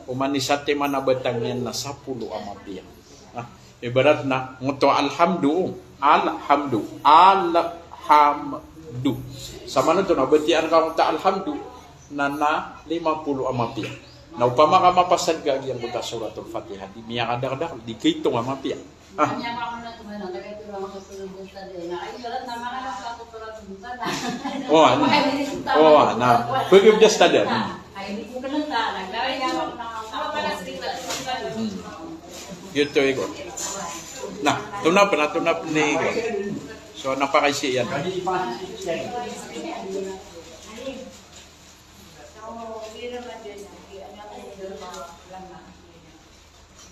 oman i satiman a batang iyan na sapolo a mapiya. Na, ibarat na, ngoto alhamdu, alhamdu, alhamdu. Samanoto na batiyaan ka ngoto alhamdu, na, na lima polo a mapiya. Na opama ka mapasad ka giyangkoto a Suratul Fatiha, di miyakadakdakl, di kaitong a mapiya. Ah. Oh, ano? Oh, na. Pwede just tanda. Hmm. Hmm. Giyoto i ko. Na, tonap na, tonap ni ko. So, napakaisi iyan.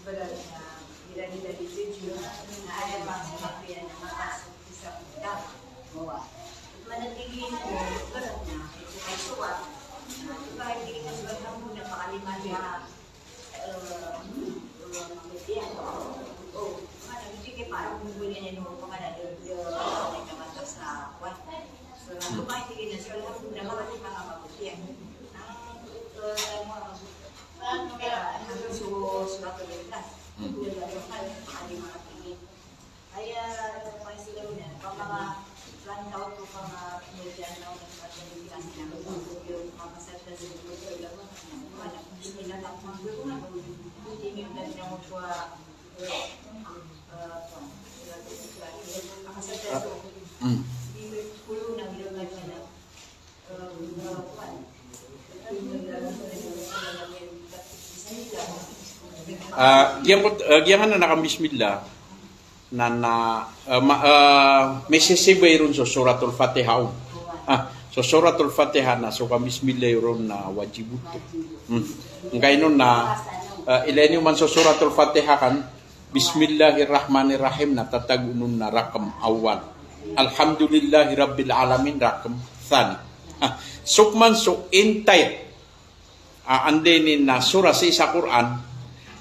Ibarat na, iran i dati sa Diyo, na aya mapasok sa isa kita. Manatili mo, ibarat na, ay suwa, na, ibarat na, suwa na muna, pakalima niya, eh, eh, mabutiya. O, mana, hindi kayo parang mabutiya niya, no, pangalaga, eh, ay kamata sa, what? So, na, kumain, sige na, so, alam mo na, makakita ka mabutiya. Ang, eh, ano, Ah, mm. Ah, giyangkoto, ah, giyanganan a kambismillah, na, na, ah, ma-, ah, misisibay ron so Suratul Fatiha on. Ah, so Suratul Fatiha na so kambismillah ron na wajib oto. Hmm. Ngkaino na, ah, ilay niyo man so Suratul Fatiha kan, Bismillahirrahmanirrahim na tatago on na rakm awwal. Alhamdulillahi Rabbil Alamin rakm thani. Ah, so pman so entire, ah, anda ini na sura sii sa Qur'an,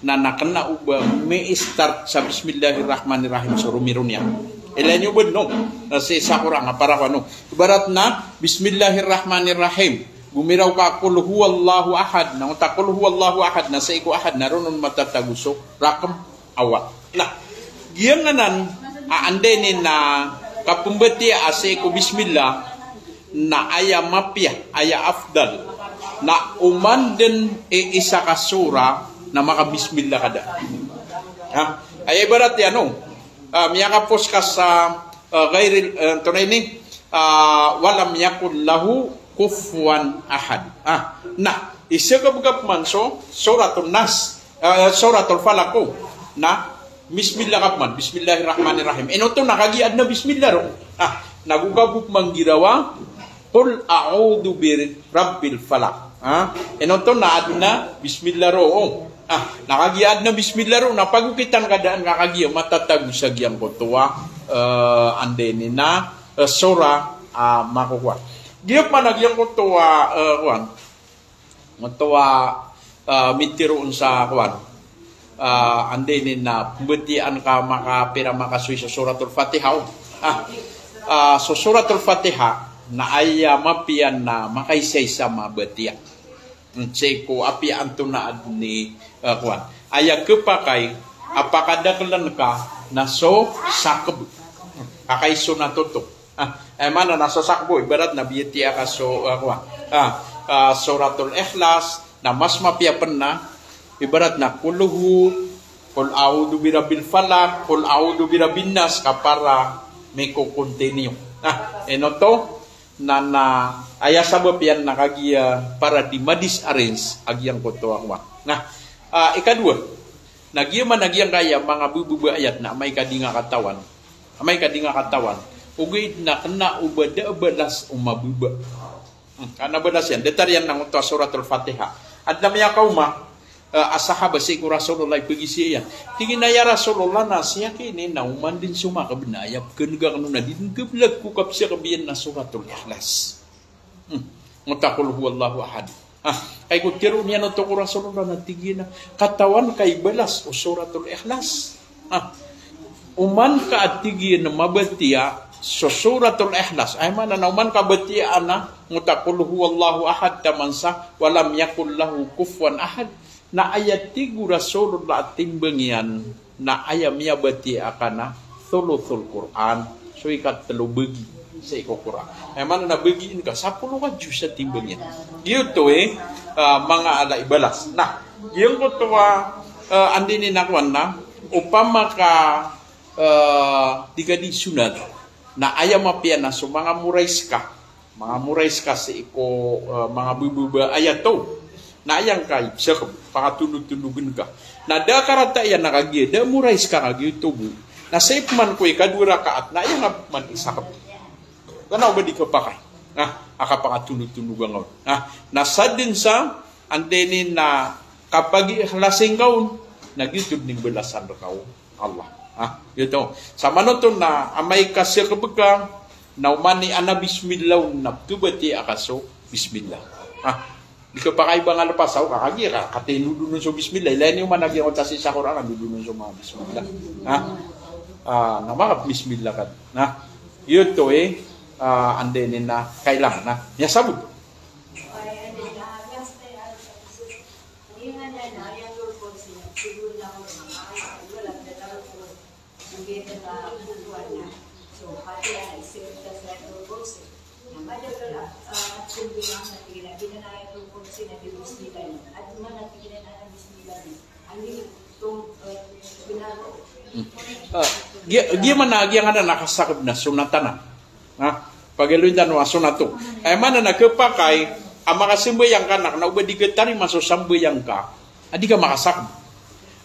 na, na kna o ba mi-start sa Bismillahirrahmanirrahim so romiron iyan. Ilay niyo ba, no? Na sii sa Qur'an, na para ko ano. Ibarat na, Bismillahirrahmanirrahim. Gomiraw ka Qul huwallahu ahad. Na onta Qul huwallahu ahad, na sii ko ahad, na ron on matatago so rakm awwal. Na, giyanganan a anda ini na kapmbatiya a sii ko bismillah, na aya mapiya, aya afdal, na oman dn i isa ka sura na makabismillah ka da. Ha? Aya ibarat iyan, no? Ah, miyakapos ka sa, ah, ghairil, ah, antonaa ini, ah, walam yakun lahu kufuwan ahad. Ah, na, isagabgab man so Suratun Nas. Ah, Suratul Falaq ko. Na, bismillah ka pman, Bismillahirrahmanirrahim. Ino oto na kagiya adn a bismillah ron. Ah, na go ka bo pman girawa, Qul a'udhu bi rabbil falaq. Ah, ino oto na adn a bismillah ron. Ah, na kagiya adn a bismillah ron, na pagokitan ka daan ka kagiya matatago sa giyangkoto a, eh, anda ini na, eh, sura, ah, makokowa. Giya pman a giyangkoto a, eh, kowan. Ngoto a, ah, mitiro on sa kowan. Ah, anda ini na pmbatiyaan ka makapira makasoy so Suratul Fatiha on. Ah, ah, so Suratul Fatiha na aya mapiya na makaisaisa mabatiya. Hmm, sii ko apiya antonaa dn i, ah, kowan. Aya khapakay a pakadaklan ka na so sakb. Kakaiso na toto. Ah, eh, mana na so sakbo, ibarat na biyatiya ka so, ah, kowan. Ah, ah, Suratul Ikhlas, na mas mapiya pn na, ibarat na Qul hu, Qul a'udhu bi rabbil falaq, Qul a'udhu bi rabbin nas, ka para miko-continue. Ah, ino oto, na, na, aya sabap iyan na kagiya para di ma-disarrange a giyangkoto a kowan. Na, ah, ikadowa, na giya man a giyangkaya manga bebeba ayat na amay ka di nga katawan. Amay ka di nga katawan. Ogaid na kna o ba da a balas o mababa. Hmm, kna a balas iyan. Datar iyan na ngoto a Suratul Fatiha. Adn a miyakaoma, eh, a sahaba sii ko Rasulullah i pagisiya iyan. Tig iyan a, "Ya Rasulullah, na siyakini na oman dn so makabna, aya pkhaneg akn on na di dn kablag ko kapsakb iyan na Suratul Ikhlas." Hmm. Ngoto a Qul huwallahu ahad. Ah, kay ko tiro niyan oto ko Rasulullah na tig iyan a, "Katawan ka i balas o Suratul Ikhlas?" Ah. Oman ka a tig iyan a mabatiya so Suratul Ikhlas. Aya maana na oman ka batiya anan, ngota Qul huwallahu ahad taman sa wa lam yakul lahu kufuwan ahad. Na aya tig o Rasulullah a timbang iyan na aya miyabatiya ka na thuluthul Qur'an. So ikatlo bagi sii ko Qur'an. Aya maana na bagi ingka sapolo ka juz a timbang iyan. Giyoto i, ah, manga ala i balas. Na, giyangkoto a, ah, anda ini na kowan na, opama ka eh, di ka di sunat. Na aya mapiya na so manga morais ka. Manga morais ka sii ko, eh, manga bebeba aya to. Na aya ngka i sakep, pakatondotondog ngka. Na da a karata iyan na kagiya, da a morais ka kagiya oto bo. Na sii pman ko ikadowa rakaat, na aya ngka pman i sakep. Kena o ba di kapakay. Na, a kapakatondotondog angka on. Na, na sadn sa, anda ini na kapag-ikhlas ingka on, na giyoto dn i balasan rka o Allah. Ah, giyoto. Samanoto na amay ka sii ka beka, na oman i ana bismillah on na pkhabatiya ka so bismillah. Ah, di ka pakay ba nga lepas aw ka kagiya ka, katindodon on so bismillah. Ilay niyo man a giyangkoto a sii sa Qur'an, tindodon on so manga bismillah. Ah, ah, na maka bismillah ka. Na, giyoto i, ah, anda ini na kailangan na. Miyasabot. Hmm. Ah, giya, giya man a giyangkanan a kasakeb na sunat anan. Na, pagaloyin tano a sunat oto. Aya maana na khapakay a makasambayang ka na kena o ba di katarima so sambayang ka a di ka makasakeb.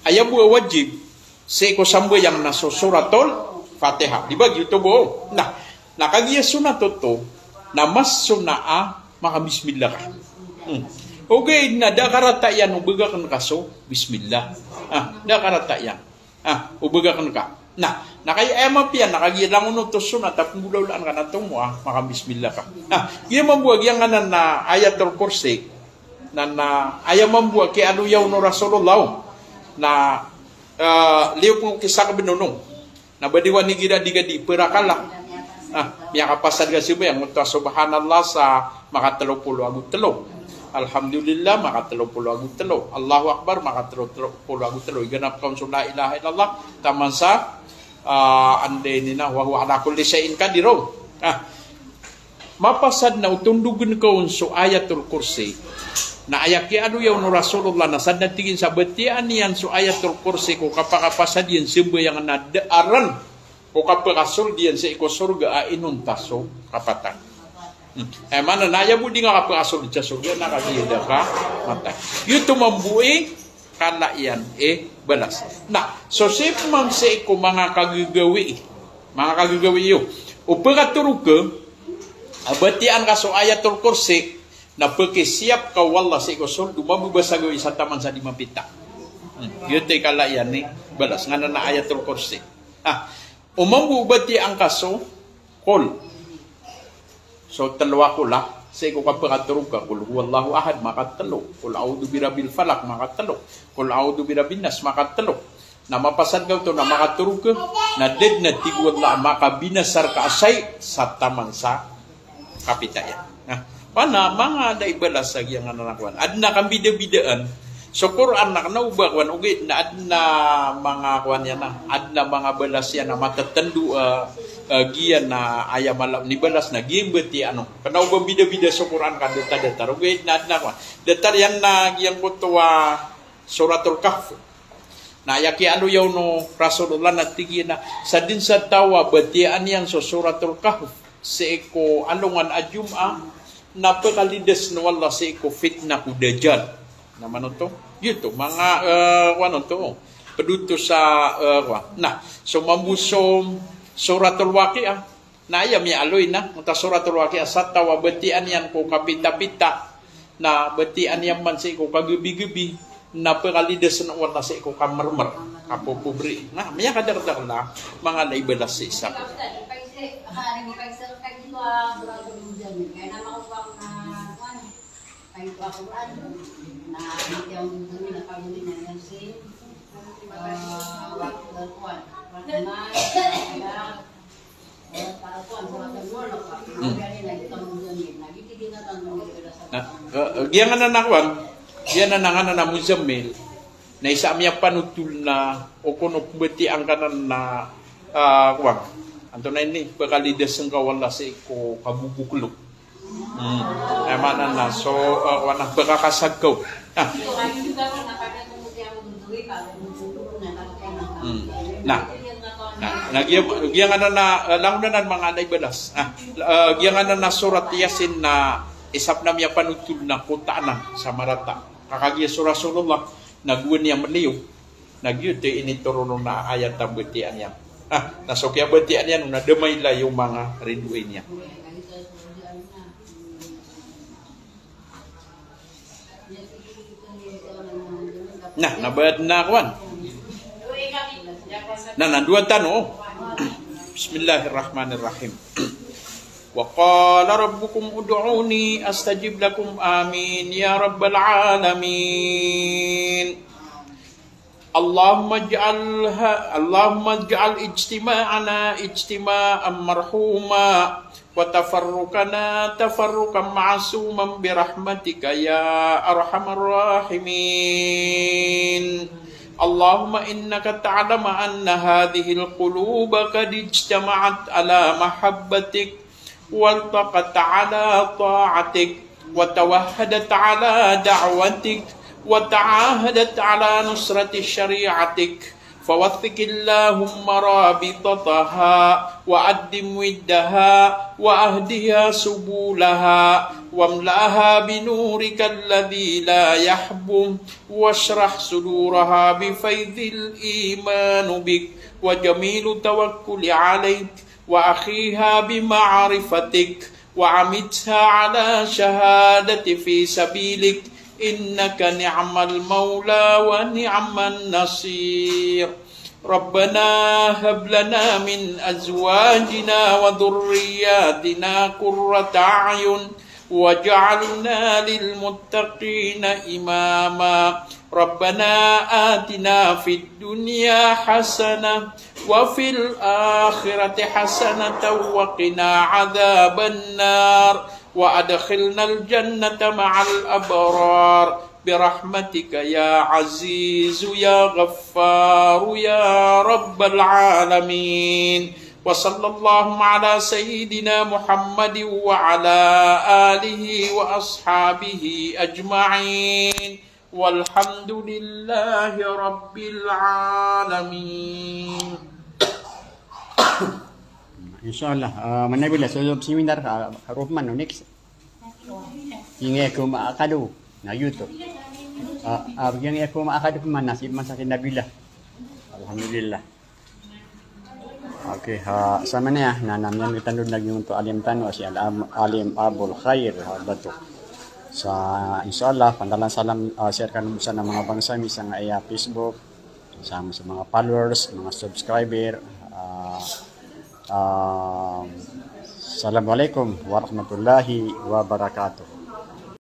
Aya bo a wajib sii ko sambayang na so Suratul Fatiha. Di ba giyoto bo? Na, na kagiya sunat oto, na mas sunat a makabismillah ka. Hmm. Ogaid na da a karata iyan o beg aken ka so bismillah. Ah, da a karata iyan. Ah, o beg aken ka. Na, na kagiya aya mapiya na kagiya langon oto sunat a penggolaolaan ka na tomo a makabismillah ka. Ah, giya mambo a giyangkanan a Ayatul Kursi. Na, na aya mambo a kiyaaloya on o Rasulullah. Na, eh, liyo pen o kisakeb on. Na ba di wani gida di gadi perakala. Ah, miyakapasad ka sambayang, oto a subhanallah sa makatelo polo ago telo. Alhamdulillah, makatelo polo ago telo. Allahu Akbar, makatelo, telo polo ago telo. Iganap ka on so la ilaha illallah, taman sa, ah, anda ini na, wa huwa ala kulli syai'in qadir. Ah, mapasad na o tondogen ka on so Ayatul Kursi. Na aya kiyaaloya on o Rasulullah na sadn a tig iyan sa batiyaan iyan so Ayatul Kursi ko kapakapasad iyan sambayang na da a ran ko kapakasold iyan sii ko sorga a inonta so kapatay. Hmm. Aya maana na aya bo di nga kapakasold sa sorga na kagiya da ka matay. Giyoto mambo i kala iyan i balas. Na, so sii pman sii ko manga kagagawii. Manga kagagawii iyo. O pekatorog ka, a batiyaan ka so Ayatul Kursi, na pekisiyap ka o Allah sii ko sold o mababasa gawii sa taman sa di mapita. Hmm. Giyoto i kala iyan i balas. Nganan a Ayatul Kursi. Ah, o mambo o batiyaan ka so Qul. So telo a Qul a, sii ko kapekatorog ka, Qul huwallahu ahad, makatelo. Qul a'udhu birabbil falaq, makatelo. Qul a'udhu birabbin nas, makatelo. Na mapasad ka oto na makatorog ka, na da den a tig o Allah a makabinasa rka a shayi sa taman sa kapita iyan. Na, pana manga da i balas a giyangkanan a kowan. Aden a kambidabidaan. So Qur'an na kena o ba kowan, ogaid na aden a manga kowan iyan na, aden a manga balas iyan na matatendo, eh, eh, giya na aya mala on i balas na giya i batiyaan on. Kena o ba mbidabida so Qur'an ka datar-datar. Ogaid na aden a kowan. Datar iyan na giyangkoto a Suratul Kahf. Na aya kiyaaloya on o Rasulullah na tig iyan a sadn sa taw a batiyaan iyan so Suratul Kahf sii ko alongan a Jumaat, na pekalidas o Allah sii ko fitnah ko Dajjal. Na mano oto? Giyoto, manga, eh, kowan oto. Ped oto sa, eh, kowan. Na, so mambo so Suratul Waqi'ah. Na aya miyaaloy na, oto a Suratul Waqi'ah sa taw a batiyaan iyan ko kapitapita, na batiyaan iyan man sii ko kagebigebi, na pekalidas o Allah sii ko kamermer, kapopobri. Na, miyakadakdakl a manga da i balas sii sa. Hmm. Na, eh, eh, giyangkanan a kowan, giyangkanan a Muzammil, na isa a miyapanotol na, o kono pembetiyaan ka nan na, ah, kowan. Antonaa ini, pekalidasen ka o Allah sii ko kaboboklok. Hmm. Aya maana na so, eh, kowan a pekakasagaw. Ah. Hmm. Na, na, na giya, giyangkanan a, eh, langon anan manga ana i balas. Ah, eh, giyangkanan a surat Yasin na isa pen a miyapanotol na kotaan sa marata. Ka kagiya so Rasulullah na gowani a meliyo. Na giyoto i initoron on a ayat a batiya niyan. Ah, na so kiyabatiya niyan on na da mailay o manga rindoay niyan. Na, na ba aden a kowan. Na, na dowa tano. Bismillahirrahmanirrahim. Wa qala rabbukum ud'uni astajib lakum. Amin ya rabbal alamin. Allahumma ij'alha, Allahumma ij'al ijtima'ana ijtima'an marhuma, wa tafarruqana tafarruqan ma'suman bi rahmatika ya arhamar rahimin. Allahumma innaka ta'lamu anna hadhihil quluba qad ijtama'at ala mahabbatik, والتقت على طاعتك، وتوحدت على دعوتك، وتعاهدت على نصرة شريعتك، فوثق اللهم رابطتها، وأدم ودها، وأهدها سبلها، واملأها بنورك الذي لا يحبو، واشرح صدورها بفيض الإيمان بك، وجميل التوكل عليك، وأحيها بمعرفتك، وأمتها على شهادة في سبيلك، إنك نعم المولى ونعم النصير. ربنا هب لنا من أزواجنا وذرياتنا قرة أعين واجعلنا للمتقين إماما. ربنا آتنا في الدنيا حسنة وفي الآخرة حسنة وقنا عذاب النار وأدخلنا الجنة مع الأبرار برحمتك يا عزيز يا غفار يا رب العالمين. وصلى الله على سيدنا محمد وعلى آله وأصحابه أجمعين. والحمد لله رب العالمين. Insha Allah, ah, manabi la so seminar, ah, Rohman, no, next. Ingay ko maakado na YouTube. Ah, ah, ingay ko maakado man na si Masakin Nabila. Alhamdulillah. Okay, ha, sa manaya na, na miyaneg tano na giyoto a alim tano a si Al-, Alim Abul Khair, ha, Bato. Sa, insha Allah, pandalan salam, ah, share kano sa manga bangsa mi sangkaya Facebook, sa, sa manga followers, manga subscriber, ah, ah, Assalamualaikum warahmatullahi wabarakatuh.